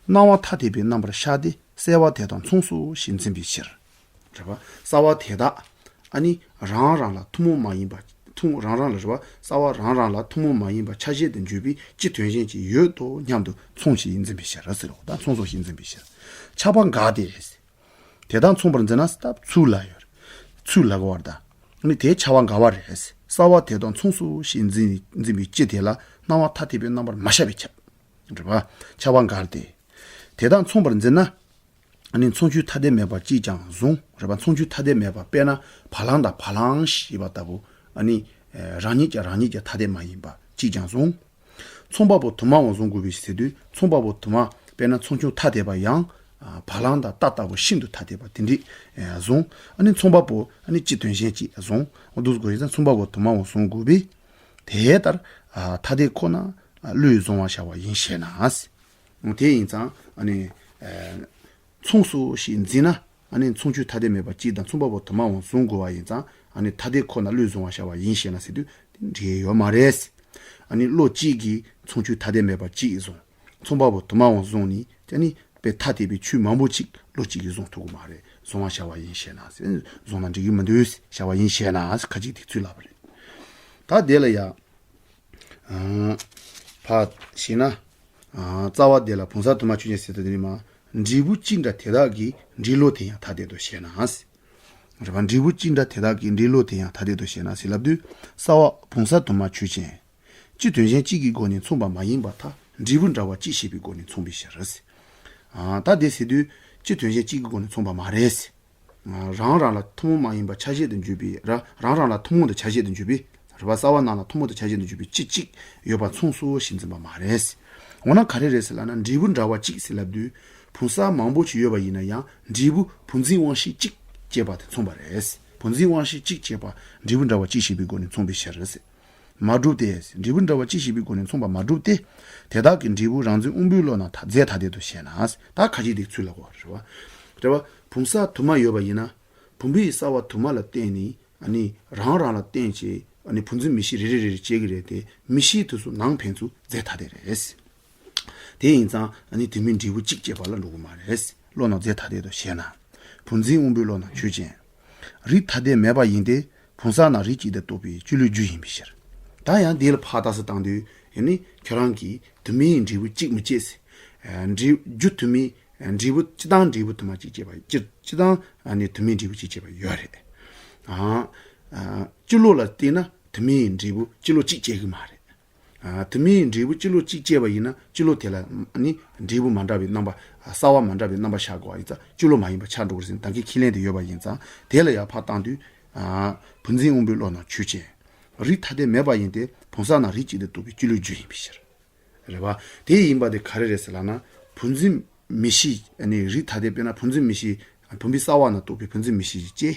སྣང་བ་ཐ་དད་པའི་རྣམ་པར་ཤར་ཏེ་གསལ་བ་དེ་དག་མཚུངས་སོ་ཞེས་འཛིན་པའི་ཕྱིར། རེད་པ། གསལ་བ་དེ་དག་ཨ་ནི་རང་རང་ལ་ཐུན་མོང་མ་ཡིན་པ། ཐུན། རང་རང་ལ། རེད་པ། གསལ་བ་རང་རང་ལ་ཐུན་མོང་མ་ཡིན་པ་ཆ་ཤས་དུ་འཇོག་པའི་སྤྱི་དོན་གཞན་གྱི་ཡུལ་དུ་སྙམ་དུ་མཚུངས་ཞེས་འཛིན་པའི་ཕྱིར་ཟེར་རོ། ད་མཚུངས་སོ་ཞེས་འཛིན་པའི་ཕྱིར། ཁྱབ་པ་འགལ་ཏེ། དེ་དག་མཚུངས་པར་འཛིན་ན་སྟབས་ཚུལ་ལ་ཡོད། ཚུལ་ལ་གོ་བར་ད། ནི་དེའི་ཁྱབ་པ་འགལ་བ་རེད། གསལ་བ་དེ་དག་མཚུངས་སོ་ཞེས་འཛིན། འཛིན་པའི་སྤྱི་དེ་ལ་སྣང་བ་ཐ་དད་པའི་རྣམ་པར་མ་ཤར་བས་ཁྱབ། རེད་པ། ཁྱབ་པ་འགལ་ཏེ། དེ་དག་མཚུངས་པར་འཛིན་ན། ཨ་ནི་མཚུངས་ཆོས་ཐ་དད་མེད་པ་གཅིག་ཀྱང་བཟུང་། རེད་པ། མཚུངས་ཆོས་ཐ་དད་མེད་པ་དཔེར་ན་བ་ལང་དང་བ་ལང་ཞེས་པ་ལྟ་བུ། ཨ་ནི་རང་ཉིད་ཀྱང་རང་ཉིད་ཀྱང་ཐ་དད་མ་ཡིན་པ་གཅིག་ཀྱང་བཟུང་། མཚུངས་པ་པོ་དུ་མའང་བཟུང་དགོས་པའི་ཕྱིར་ཟེར་དུས། མཚུངས་པ་པོ་དུ་མ་དཔེར་ན་མཚུངས་ཆོས་ཐ་དད་པ་ཡང་། ཨ། བ་ལང་དང་རྟ་ལྟ་བུ་ཤིན་ཏུ་ཐ་དད་པ་དེ་འདྲས། ཨེ། བཟུང་། ཨ་ནི་མཚུངས་པ་པོ་ཨ་ནི་སྤྱི་དོན་གཞན་གཅིག་བཟུང་། འོ་འདུག་དགོས་ཡིན་ཙང་མཚུངས་པ་པོ་དུ་མའང་བཟུང་དགོས་པས། དེ་ལྟར། ཨ། ཐ་དད་ཁོ་ན་བློས་བཟུང་བར་བྱ་བ་ཡིན་ཞེ་ན། དེ་ཡིན་ཙང་ཨ་ནི། ཨེ། མཚུངས་སོ་ཞེས་འཛིན་ན། ཨ་ནི་མཚུངས་ཆོས་ཐ་དད་མེད་པ་གཅིག་དང་མཚུངས་པ་པོ་དུ་མའང་བཟུང་དགོས་པ་ཡིན་ཙང་། ཨ་ནི་ཐ་དད་ཁོ་ན་བློས་བཟུང་བར་བྱ་བ་ཡིན་ཞེ་ན་ཟེར་དུས་དེ་འགྲིག་ཡོད་མ་རེད། ཨ་ནི་བློ་གཅིག་གིས་མཚུངས་ཆོས་ཐ་དད་མེད་པ་གཅིག་བཟུང་། མཚུངས་པ་པོ་དུ་མའང་བཟུང་ནས། ཨ་ནི་དཔེ་ཐ་དད་པའི་ཆོས་མང་པོ་གཅིག་བློ་གཅིག་གིས་བཟུང་ཐུབ་ཀྱི་མ་རེད། བཟུང་བར་བྱ་བ་ཡིན་ཞེ་ན་ཟེར། བཟུང་ན་འགྲིག་གི་མི་འདུག་བྱ་བ་ཡིན་ཞེ་ན་ཟེར། ཁ་ཅིག་དེ་ཚུལ་ལབ་པ་རེད། ད་དེ་ལ་ཡ། ཨ། ཕར་བཤད་ན། ཨ། རྩ་བ་དེ་ལ་བུམ་གསལ་དུ་མ་ཆོས་ཅན་ཟེར་ཏེ་དེ་ནི་མ། འབྲས་བུ་གཅིག་འདྲ་དེ་དག་གི་འབྲས་བློ་དེ་ཡང་ཐ་དད་དོ་ཞེ་ན། རེད་བ། འབྲས་བུ་གཅིག་འདྲ་དེ་དག་གི་འབྲས་བུ་དེ་ཡང་ཐ་དད་དུ་བཤད་ན་ཟེར་ལབ་དུས། སྲ་བ་བུམ་སྲ་དུ་མ་ཆོས་ཅན། སྤྱི་དོན་གཞན་གཅིག་གི་སྒོ་ནས་མཚུངས་པ་མ་ཡིན་པར་ཐལ། འབྲས་བུ་འདྲ་བ་གཅིག་བྱས་པའི་སྒོ་ནས་མཚུངས་པའི་ཕྱིར། ཨ། ད་དེ་ཟེར་དུས་སྤྱི་དོན་གཞན་གཅིག་གི་སྒོ་ནས་མཚུངས་པ་མ་རེད། རང་རང་ལ་ཐུན་མོང་མ་ཡིན་པ་ཆ་ཤས་དུ་འཇུག་པའི་ར། རང་རང་ལ་ཐུན་མོང་དུ་ཆ་ཤས་དུ་འཇུག་པའི་རེད་བ། སྲ་བ་རྣམས་ལ་ཐུན་མོང་དུ་ཆ་ཤས་དུ་འཇུག་པའི་སྤྱི་གཅིག་ཡོད་པ་མཚུངས་སོ་ཞེས་འཛིན་པ་མ་རེད། འོ་ན་ག་རེ་རེད་ཟེར་ལབ་ན། འབྲས་བུ་འདྲ་བ་གཅིག་ཟེར་ལབ་དུས་བུམ་སྲ་མང་པོ་ཞིག་ཡོད་པ་ཡིན་ན་ཡང་འབྲས་བུ་བུམ་འཛིན་དབང་ཤེས་གཅིག་སྐྱེས་པ་དེ་མཚུངས་པ་རེད། བུམ་འཛིན་དབང་ཤེས་གཅིག་སྐྱེས་པ་འབྲས་བུ་འདྲ་བ་གཅིག་བྱས་པའི་སྒོ་ནས་མཚུངས་པའི་ཕྱིར། མ་གྲུབ་སྟེ། འབྲས་བུ་འདྲ་བ་གཅིག་བྱས་པའི་སྒོ་ནས་མཚུངས་པ་མ་གྲུབ་སྟེ། དེ་དག་གི་འབྲས་བུ་རང་འཛིན་དབང་པོའི་བློ་རྣམས་ཐ། རྫས་ཐ་དད་དུ་བཤད་ན། ད་ཁ་ཅིག་དེ་ཚུལ་ལ་གོ་རེད་བ། རེད་བ། བུམ་སྲ་དུ་མ་ཡོད་པ་ཡིན་ན། བུམ་པའི་སྲ་བ་དུ་མ་ལ་བརྟེན་ནས་ཨ་ནི་རང་རང་ལ་བརྟེན་བྱས་ཨ་ནི་བུམ་འཛིན་མིག་ཤེས་རེ་རེ་རེ་རེ་སྐྱེ་གི་རེད་དེ། མིག་ཤེས་དེ་ཚོ་ནང་ཕན་ཚུན་རྫས་ཐ་དད་རེད། དེ་ཡིན་ཙང་ཨ་ནི་དུ་མའི་འབྲས་བུ་གཅིག་སྐྱེས་པ་ལ་འགྲོ་གི་མ་རེད། བློ་རྣམས་རྫས་ཐ་དད་དུ་བཤད་ན། བུམ་འཛིན་དབང་པོའི་བློ་རྣམས་ཆོས་ཅན། རིགས་ཐ་དད་མེད་པ་ཡིན་ཏེ། བུམ་སྲ་རྣམས་རིགས་གཅིག་ཏུ་གཏོགས་པའི་སྤྱི་བློའི་རྒྱུ་ཡིན་པའི་ཕྱིར། ད་ཡང་འདི་ལ་ཕར་ལྟ་ས་བཏང་དུས་ཡང་ནི་ཁྱོད་རང་གིས་དུ་མའི་འབྲས་བུ་གཅིག་མི་སྐྱེ་ཟེར། ཨ། འབྲས། རྒྱུ་དུ་མའི་འབྲས་བུ་སྤྱི་དང་འབྲས་བུ་དུ་མ་གཅིག་སྐྱེས་པ། སྤྱི། སྤྱི་དང་ཨ་ནི་དུ་མའི་འབྲས་བུ་གཅིག་སྐྱེས་པ་ཡོད་རེད། ཨ། ཨ། སྤྱི་བློ་ལ་བལྟས་ན་དུ་མའི་འབྲས་བུ་སྤྱི་བློ་གཅིག་སྐྱེ་གི་མ་རེད། ཨ། དུ་མའི་འབྲས་བུ་སྤྱི་བློ་གཅིག་སྐྱེས་པ་ཡིན་ན་སྤྱི་བློ་དེ་ལ་ནི་འབྲས་བུ་མ་འདྲ་བའི་རྣམ་པ། ཨ། སྲ་བ་མ་འདྲ་བའི་རྣམ་པ་ཤར་དགོས་པ་ཡིན་ཙང་སྤྱི་བློ་མ་ཡིན་པ་ཆགས་འགྲོ་གི་རེད་ཟེར་ནས་ད་གིན་ཁས་ལེན་དེ་ཡོད་པ་ཡིན་ཙང་དེ་ལ་ཡང་ཕར་བཏང་དུས། ཨ། བུམ་འཛིན་དབང་པོའི་བློ་རྣམས་ཆོས་ཅན། རིགས་ཐ་དད་མེད་པ་ཡིན་ཏེ། བུམ་སྲ་རྣམས་རིགས་གཅིག་ཏུ་གཏོགས་པའི་སྤྱི་བློའི་རྒྱུ་ཡིན་པའི་ཕྱིར། རེད་བ། དེ་ཡིན་པ་དེ་ག་རེ་རེད་ཟེར་ལབ་ན། བུམ་འཛིན་མིག་ཤེས་ནི་རིགས་ཐ་དད། དཔེར་ན་བུམ་འཛིན་མིག་ཤེས། བུམ་པའི་སྲ་བ་རྣམས་རྟོགས་པའི་བུམ་འཛིན་མིག་ཤེས་ཤིག་སྐྱེ།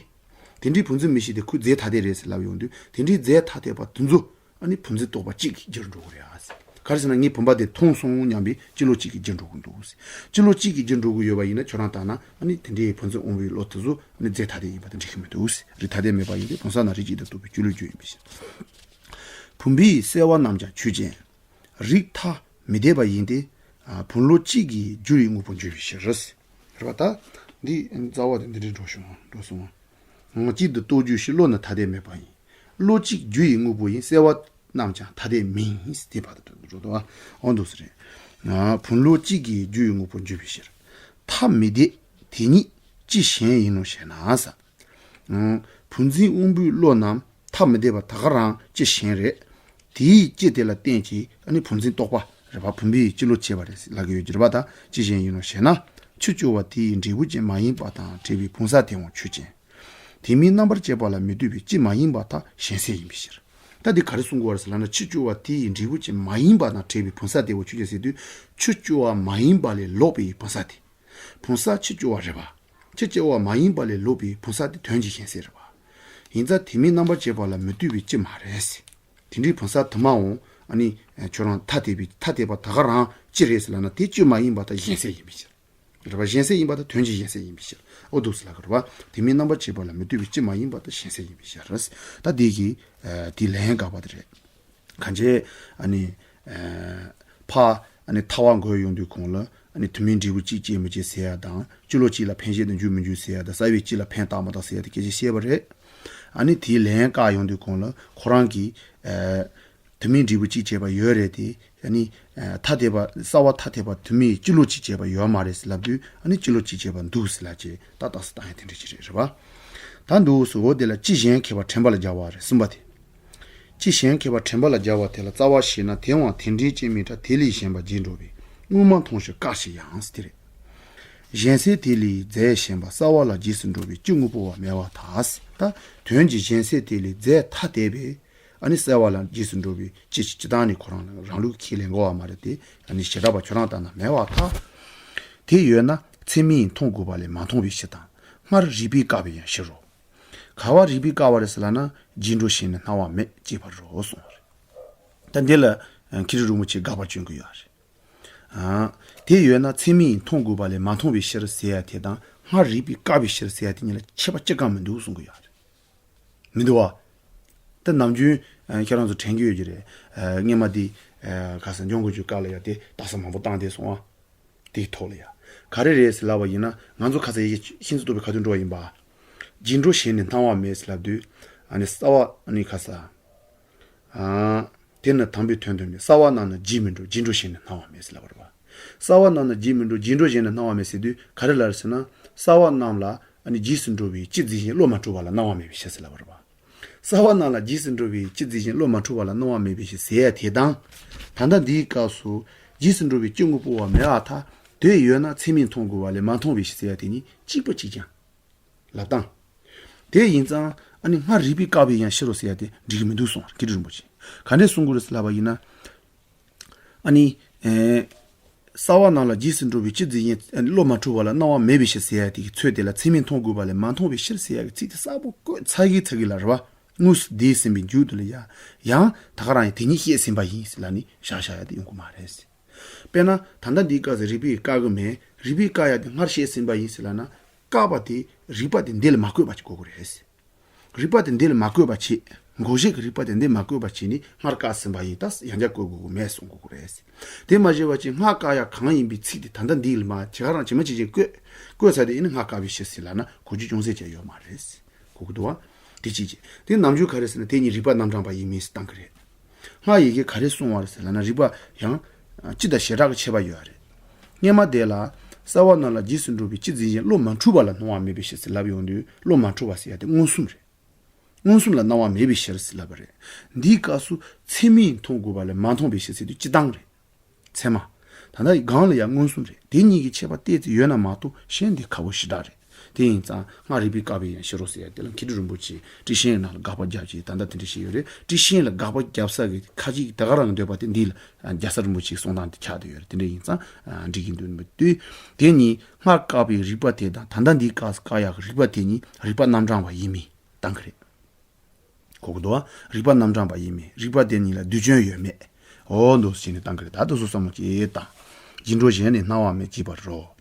དེ་འདྲའི་བུམ་འཛིན་མིག་ཤེས་དེ་ཁོའི་རྫས་ཐ་དད་རེད་ཟེར་ལབ་ཡོང་དུས་དེ་འདྲའི་རྫས་ཐ་དད་པ་དེ་ཚོ་ཨ་ནི་བུམ་འཛིན་རྟོག་པ་གཅིག་གི་རྒྱུར་འགྲོ་གི་རེད་ཨ་ཟེར། ག་རེ་ཟེར་ན་ངས་བུམ་པ་དེ་མཐོང་སོང་སྙམ་པའི་སྤྱི་བློ་གཅིག་གི་རྒྱུར་འགྲོ་གི་འདུག་ཟེར། སྤྱི་བློ་གཅིག་གི་རྒྱུར་འགྲོ་གི་ཡོད་པ་ཡིན་ན་ཁྱོད་རང་ལྟར་ན་ཨ་ནི་དེ་འདྲའི་བུམ་འཛིན་དབང་པོའི་བློ་དེ་ཚོ་ཨ་ནི་རྫས་ཐ་དད་ཡིན་པ་དེ་འགྲིག་གི་མི་འདུག་ཟེར། རིགས་ཐ་དད་མེད་པ་ཡིན་ཏེ། བུམ་སྲ་རྣམས་རིགས་གཅིག་ཏུ་གཏོགས་པའི་སྤྱི་བློའི་རྒྱུ་ཡིན་པའི་ཕྱིར། བུམ་པའི་སྲ་བ་རྣམས་ཀྱང་ཆོས་ཅན། རིགས་ཐ་མི་དད་པ་ཡིན་ཏེ། ཨ། བུམ་བློ་གཅིག་གི་རྒྱུ་ཡི་དངོས་པོར་འགྱུར་བའི་ཕྱིར། རེད་པ། ད་འདི་རྩ་བ་དེ་འདི་འདྲའི་འགྲོ་བྱུང་འགྲོ་སོང་། ངོ་གཅིག་ཏུ་རྟོགས་རྒྱུ་ཞིག་བློ་ནི་ཐ་དད་མེད་པ་ཡིན། བློ་གཅིག་རྒྱུ་ཡི་དངོས་པོ་ཡིན། སྲ་བ་རྣམས་ཀྱང་ཐ་དད་མིན། དེ་བར་དུ་འགྲོ་དོ། འོ་འདུག་སེ་རེད། ཨ། བུམ་བློ་གཅིག་གི་རྒྱུ་ཡི་དངོས་པོར་འགྱུར་བའི་ཕྱིར། ཐ་མི་དད་དེ་ཉིད་སྤྱི་གཞན་ཡིན་ནོ་ཞེ་ན་ཟེར། ཨང་། བུམ་འཛིན་དབང་པོའི་བློ་རྣམས་ཐ་མི་དད་པ་ད་ག་རང་སྤྱི་གཞན་རེད། དེའི་སྤྱི་དེ་ལ་བརྟེན་གྱིས་ཨ་ནི་བུམ་འཛིན་རྟོག་པ་རེད་པ། བུམ་པའི་སྤྱི་བློ་སྐྱེས་པ་རེད་ལབ་ཀྱི་ཡོད་ཀྱི་རེད་པ། ད་སྤྱི་གཞན་ཡིན་ནོ་ཞེ་ན། ཆུ་སྐྱོ་བ་དེ་ཡི་འབྲས་བུ་ཅན་མ་ཡིན་པ་དང་བྲལ་བའི་བུམ་སྲ་དེའང་ཆོས་ཅན། དེ་མིན་རྣམ་པར་བཅད་པ་ལ་མི་ལྟོས་པའི་སྤྱི་མ་ཡིན་པར་ཐལ། གཞན་སེལ་ཡིན་པའི་ཕྱིར། ད་འདི་ག་རེ་གསུང་གི་ཡོད་རེད་ཟེར་ལབ་ན། ཆུ་སྐྱོ་བ་དེ་ཡི་འབྲས་བུ་ཅན་མ་ཡིན་པ་དང་བྲལ་བའི་བུམ་སྲ་དེའང་ཆོས་ཅན་ཟེར་དུས་ཆུ་སྐྱོ་བ་མ་ཡིན་པ་ལས་ལོག་པའི་བུམ་སྲ་དེ། བུམ་སྲ་ཆུ་སྐྱོ་བ་རེད་པ། ཆུ་སྐྱོ་བ་མ་ཡིན་པ་ལས་ལོག་པའི་བུམ་སྲ་དེ་དོན་གྱི་གཞན་སེལ་རེད་པ། ཡིན་ཙང་དེ་མིན་རྣམ་པར་བཅད་པ་ལ་མི་ལྟོས་པའི་སྤྱི་མ་རེད་ཟེར། དེ་འདྲའི་བུམ་སྲ་དུ་མའང་ཨ་ནི་ཁྱོད་རང་ཐ་དད་པའི་ཐ་དད་པ་ད་ག་རང་སྤྱི་རེད་ཟེར་ལབ་ན་དེ་སྤྱི་མ་ཡིན་པ་དང་གཞན་སེལ་ཡིན་པའི་ཕྱིར། རེད་པ། གཞན་སེལ་ཡིན་པ་དང་དོན་གྱི་གཞན་སེལ་ཡིན་པའི་ཕྱིར། འོ་འདུག་སེ་ལབ་ཀྱི་རེད་པ། དེ་མིན་རྣམ་པར་བཅད་པ་ལ་མི་ལྟོས་པའི་སྤྱི་མ་ཡིན་པ་དང་གཞན་སེལ་ཡིན་པའི་ཕྱིར། ད་དེ་གི་ཨ་དེ་ལན་དགག་པ་དེ་རེད། གང་བྱས་ཨ་ནི་ཨ་ཕ་ཨ་ནི་ཐ་བ་འགོད་ཡོང་དུས་གོང་ལ་ཨ་ནི་དུ་མའི་འབྲས་བུ་གཅིག་སྐྱེ་མི་སྐྱེ་ཟེར་ཡ་དང་། སྤྱི་བློ་གཅིག་ལ་འཕེན་བྱེད་དུ་འཇུག་མི་འཇུག་ཟེར་ཡ་དང་། སྲ་བའི་སྤྱི་ལ་འཕེན་བཏང་མ་བཏང་ཟེར་ཡ་དེ་སྐད་ཆ་བཤད་པ་རེད། ཨ་ནི་དེའི་ལན་བཀག་ཡོང་དུས་གོང་ལ་ཁོ་རང་གིས་ཨ་དུ་མའི་འབྲས་བུ་གཅིག་སྐྱེས་པ་ཡོད་རེད་དེ། ཨ་ནི་ཨ་ཐ་དད་པ། སྲ་བ་ཐ་དད་པ་དུ་མའི་སྤྱི་བློ་གཅིག་སྐྱེས་པ་ཡོད་མ་རེད་ཟེར་ལབ་དུས་ཨ་ནི་སྤྱི་བློ་གཅིག་སྐྱེས་པ་འདུག་ཟེར་ལབ་བྱས་ད་རྟགས་གསལ་བཏང་ཡ་དེ་འདྲ་ཅིག་རེད། རེད་པ། ད་འདུག་སེ། འོ་དེ་ལ་སྤྱི་གཞན་ཁྱད་པར་དྲན་པ་ལ་སྦྱར་བ་རེད། གསུམ་པ་དེ། སྤྱི་གཞན་ཁྱད་པར་དྲན་པ་ལ་སྦྱར་བ་དེ་ལ་རྩ་བ་བཤད་ན། དེའང་དེ་འདྲའི་སྤྱི་མིན་འདྲ། དེ་ལས་གཞན་པ་རྗེས་འགྲོ་བས། དངོས་མ་མཐོང་ཕྱིར་དཀར་ཞེས་ཡང་ཟེར་དེ་རེད། གཞན་སེལ་དེ་ལས་རྫས་གཞན་པ། སྲ་བ་ལ་རྗེས་སུ་འགྲོ་བའི་སྤྱི་དངོས་པོ་བ་མེད་པར་ཐལ། ད་དོན་གྱི་གཞན་སེལ་དེ་ལས་རྫས་ཐ་དད་པས་ཨ་ནི་སྲ་བ་ལ་རྗེས་སུ་འགྲོ་བའི་སྤྱི་སྤྱི་བཏང་ནས་ཁོ་རང་ལ་རང་ལུགས་ཁས་ལེན་དགོས་པ་མ་རེད་དེ། ཨ་ནི་བྱེ་བྲག་པ་ཁྱོད་རང་ལྟར་ན་མེད་པར་ཐལ། དེ་ཡོད་ན་ཚད་མས་མཐོང་དགོས་པ་ལས་མ་མཐོང་བའི་ཕྱིར་དང་། སྔར་རིགས་པས་བཀག་པའི་ཡང་ཕྱིར་རོ། ག་བ་རིགས་པས་བཀག་པ་རེད་ཟེར་ལབ་ན། རྗེས་འགྲོ་ཞེས་ནི་སྣང་བ་མེད་ཅེས་པར་རོ་གསུངས་པ་རེད། ད་འདི་ལ་ཨ་མཁན་རིན་པོ་ཆེས་དགག་པ་སྐྱོན་གྱི་ཡོད་རེད། ཨ་དེ་ཡོད་ན་ཚད་མས་མཐོང་དགོས་པ་ལས་མ་མཐོང་བའི་ཕྱིར་ཟེར་ཡ་དེ་དང་སྔར་རིགས་པས་བཀག་པའི་ཕྱིར་ཟེར་ཡ་དེ་གཉིས་ལ་ཁྱད་པར་ཅི་གང་མི་འདུག་གསུང་གི་ཡོད་རེད། མི་འདུག་བ། ད་ནམ་རྒྱུན་ཨ་ཁྱེད་རང་ཚོ་དྲན་གྱི་ཡོད་ཀྱི་རེད། ཨ་སྔོན་མ་དེ་ཨ་ག་ས་འཇམ་མགོན་ཆེན་པོའི་བཀའ་ལ་ཡ་དེ་རྟགས་གསལ་མང་པོ་བཏང་བསྡད་སོང་ཨ། དེའི་ཐོག་ལ་ཡ། ག་རེ་རེད་ཟེར་ལབ་པ་ཡིན་ན། ང་ཚོ་ཁ་ས་ཡི་གེ་ཤིན་ཏུ་རྟོགས་པའི་ཁ་ཐུག་འགྲོ་བ་ཡིན་པ། རྗེས་འགྲོ་ཞེས་ནི་སྣང་བ་མེད་ཟེར་ལབ་དུས། ཨ་ནི་སྲ་བ་ཨ་ནི་ཁ་ས། ཨ། དེ་ནི་དང་པོའི་དོན་སྟོན་པས། སྲ་བ་རྣམས་ནི་རྗེས་མི་འགྲོ། རྗེས་འགྲོ་ཞེས་ནི་སྣང་བ་མེད་ཟེར་ལབ་པ་རེད་པ། སྲ་བ་རྣམས་ནི་རྗེས་མི་འགྲོ། རྗེས་འགྲོ་ཞེས་ནི་སྣང་བ་མེད་ཟེར་དུས་ག་རེ་ལབ་རེད་ཟེར་ན། སྲ་བ་རྣམས་ལ་ ཨ་ནི་རྗེས་སུ་འགྲོ་བའི་སྤྱི་རྫས་གཞན་བློ་མ་འཁྲུལ་བ་ལ་སྣང་བ་མེད་པའི་ཕྱིར་ཟེར་ལབ་པ་རེད་བ། རྩ་བ་རྣམས་ལ་རྗེས་སུ་འགྲོ་བའི་སྤྱི་རྫས་གཞན་བློ་མ་འཁྲུལ་བ་ལ་སྣང་བ་མེད་པའི་ཕྱིར་ཟེར་ཡ་དེ་དང་། ད་ལྟ་འདིའི་སྐབས་སུ་རྗེས་སུ་འགྲོ་བའི་སྤྱི་དངོས་པོ་བ་མེད་པར་ཐལ། དེ་ཡོད་ན་ཚད་མས་མཐོང་དགོས་པ་ལས་མ་མཐོང་བའི་ཕྱིར་ཟེར་ཡ་དེ་གཉིས་གཅིག་པ་གཅིག་རྐྱང་། ལབ་སྟངས། དེ་ཡིན་ཙང་ཨ་ནི་སྔར་རིགས་པས་བཀག་པའི་ཡང་ཕྱིར་རོ་ཟེར་ཡ་དེ་འགྲིག་གི་མི་འདུག་གསུངས་པ་རེད། ཁྲི་རིན་པོ་ཆེ། ག་འདྲས་གསུང་གི་རེད་ཟེར་ལབ་པ་ཡིན་ན། ཨ་ནི། ཨེ། རྩ་བ་རྣམས་ལ་རྗེས་སུ་འགྲོ་བའི་སྤྱི་རྫས་གཞན་བློ་མ་འཁྲུལ་བ་ལ་སྣང་བ་མེད་པའི་ཕྱིར་ཟེར་ཡ་དེ་གི་ཚོད་དེ་ལ་ཚད་མས་མཐོང་དགོས་པ་ལས་མ་མཐོང་བའི་ཕྱིར་ཟེར་ཡ་གི་ཚིག་དེ་གསལ་པོ་བཀོད་ཚར་གི་ཚར་གི་ལ་རེད་བ། དངོས་སུ་བསྡུས་ཟིན་པའི་མཇུག་ཏུ་ལ་ཡ། ཡང་ད་ག་རང་ཡང་དེ་ཉིད་བཤད་ཟིན་པ་ཡིན་ཟེར་ལབ་ནས་བཞག་བཞག་ཡ་དེ་ཡོང་གི་མ་རེད། དཔེར་ན་ད་ལྟ་འདིའི་སྐབས་སུ་རིགས་པས་བཀག་གི་མེད། རིགས་པས་བཀག་ཡ་དེ་སྔར་བཤད་ཟིན་པ་ཡིན་ཟེར་ལབ་ན། བཀག་པ་དེ་རིགས་པ་དེ་འདི་ལ་མ་བཀོད་པ་ཅིག་དགོས་ཀྱི་རེད། རིགས་པ་དེ་འདི་ལ་མ་བཀོད་པ་བྱེད། འགོག་བྱེད་ཀྱི་རིགས་པ་དེ་འདི་མ་བཀོད་པ་བྱས་ནས་སྔར་བཀག་ཟིན་པ་ཡིན། ད་ཡང་བསྐྱར་བཀོད་དགོས་ཀྱི་མེད་གསུང་དགོས་ཀྱི་རེད། དེ་མ་བྱས་པ་ཅིག་སྔར་བཀག་ཡ་གང་ཡིན་པའི་ཚིག་དེ་ད་ལྟ་འདི་ལ་མ་ཇི་ག་རང་ཇི་མ་ཇི་བཞིན་བཀོད། བཀོད་ཚར་དེ་ཡིན་ན་སྔར་བཀག་པའི་ཕྱིར་ཟེར་ལབ་ན་གོ་རྒྱུ་ཅུང་ཟད་ཅིག་ཡོད་མ་རེད། གོ་གི་འདུག་བ། དེ་གཅིག་བྱས། དེ་ནམ་རྒྱུན་ག་རེ་ཟེར་ན་དེ་གཉིས་རིགས་པ་རྣམ་གྲངས་པ་ཡིན་མིན་ཟེར་བཏང་གི་རེད། སྔར་ཡི་གེ་ག་རེ་གསུངས་པ་རེད་ཟེར་ལབ་ན་རིགས་པ་ཡང་། སྤྱི་དང་བྱེ་བྲག་གི་ཁྱད་པར་ཡོད་རེད། སྔོན་མ་དེ་ལ། རྩ་བ་རྣམས་ལ་རྗེས་སུ་འགྲོ་བའི་སྤྱི་རྫས་གཞན་བློ་མ་འཁྲུལ་བ་ལ་སྣང་བ་མེད་པའི་ཕྱིར་ཟེར་ལབ་ཡོང་དུས་བློ་མ་འཁྲུལ་བ་ཟེར་ཡ་དེ་མངོན་སུམ་རེད། མངོན་སུམ་ལ་སྣང་བ་མེད་པའི་ཕྱིར་ཟེར་ལབ་པ་རེད། འདིའི་སྐབས་སུ་ཚད་མས་མཐོང་དགོས་པ་ལས་མ་མཐོང་བའི་ཕྱིར་ཟེར་དུས་སྤྱི་བཏང་རེད། ཚད་མ། ད་ལྟ་ཡི་སྒང་ལ་ཡང་མངོན་སུམ་རེད། དེ་གཉིས་ཀྱི་ཁྱད་པར་ཏོག་ཙམ་ཡོད་ན་མ་གཏོགས་གཞན་དེ་ཁག་པོ་ཞེ་དྲག་རེད། དེ་ཡིན་ཙང་སྔར་རིགས་པས་བཀག་པའི་ཡང་ཕྱིར་རོ་ཟེར་ཡ་དེ་ལ་མཁས་གྲུབ་རིན་པོ་ཆེས་ཊཱིཀ་ཆེན་ནང་ལ་དགག་པ་བརྒྱབ་ཅིག་ད་ལྟ་དེ་འདྲ་ཞིག་ཡོད་རེད། ཊཱིཀ་ཆེན་ལ་དགག་པ་བརྒྱབ་ས་གི་ཁ་ཅིག་ད་ག་རང་འདོད་པ་དེ་འདི་ལ་རྒྱལ་ཚབ་རིན་པོ་ཆེའི་གསུང་སྟངས་དེ་ཆགས་བསྡད་ཡོད་རེད། དེ་འདྲ་ཡིན་ཙང་འགྲིག་གི་འདུག་མི་འདུག་དེ་གཉིས་སྔར་བཀག་པའི་རིགས་པ་དེ་དང་ད་ལྟ་འདིའི་སྐབས་སུ་བཀག་ཡག་གི་རིགས་པ་དེ་གཉིས་རིགས་པ་རྣམ་གྲངས་པ་ཡིན་མིན་བཏང་གི་རེད། གོ་གི་འདུག་བ། རིགས་པ་རྣམ་གྲངས་པ་ཡིན་མིན་རིགས་པ་དེ་གཉིས་ལ་དུས་ཀྱང་ཡོད་མེད། འོ་འདུག་སེ་བྱས་ནས་བཏང་གི་རེད། ད་དུ་སོ་བསམ་བློ་སྐྱེས་དང་། རྗེས་འགྲོ་གཞན་ནི་སྣང་བ་མེད་ཅེས་པར་རོ།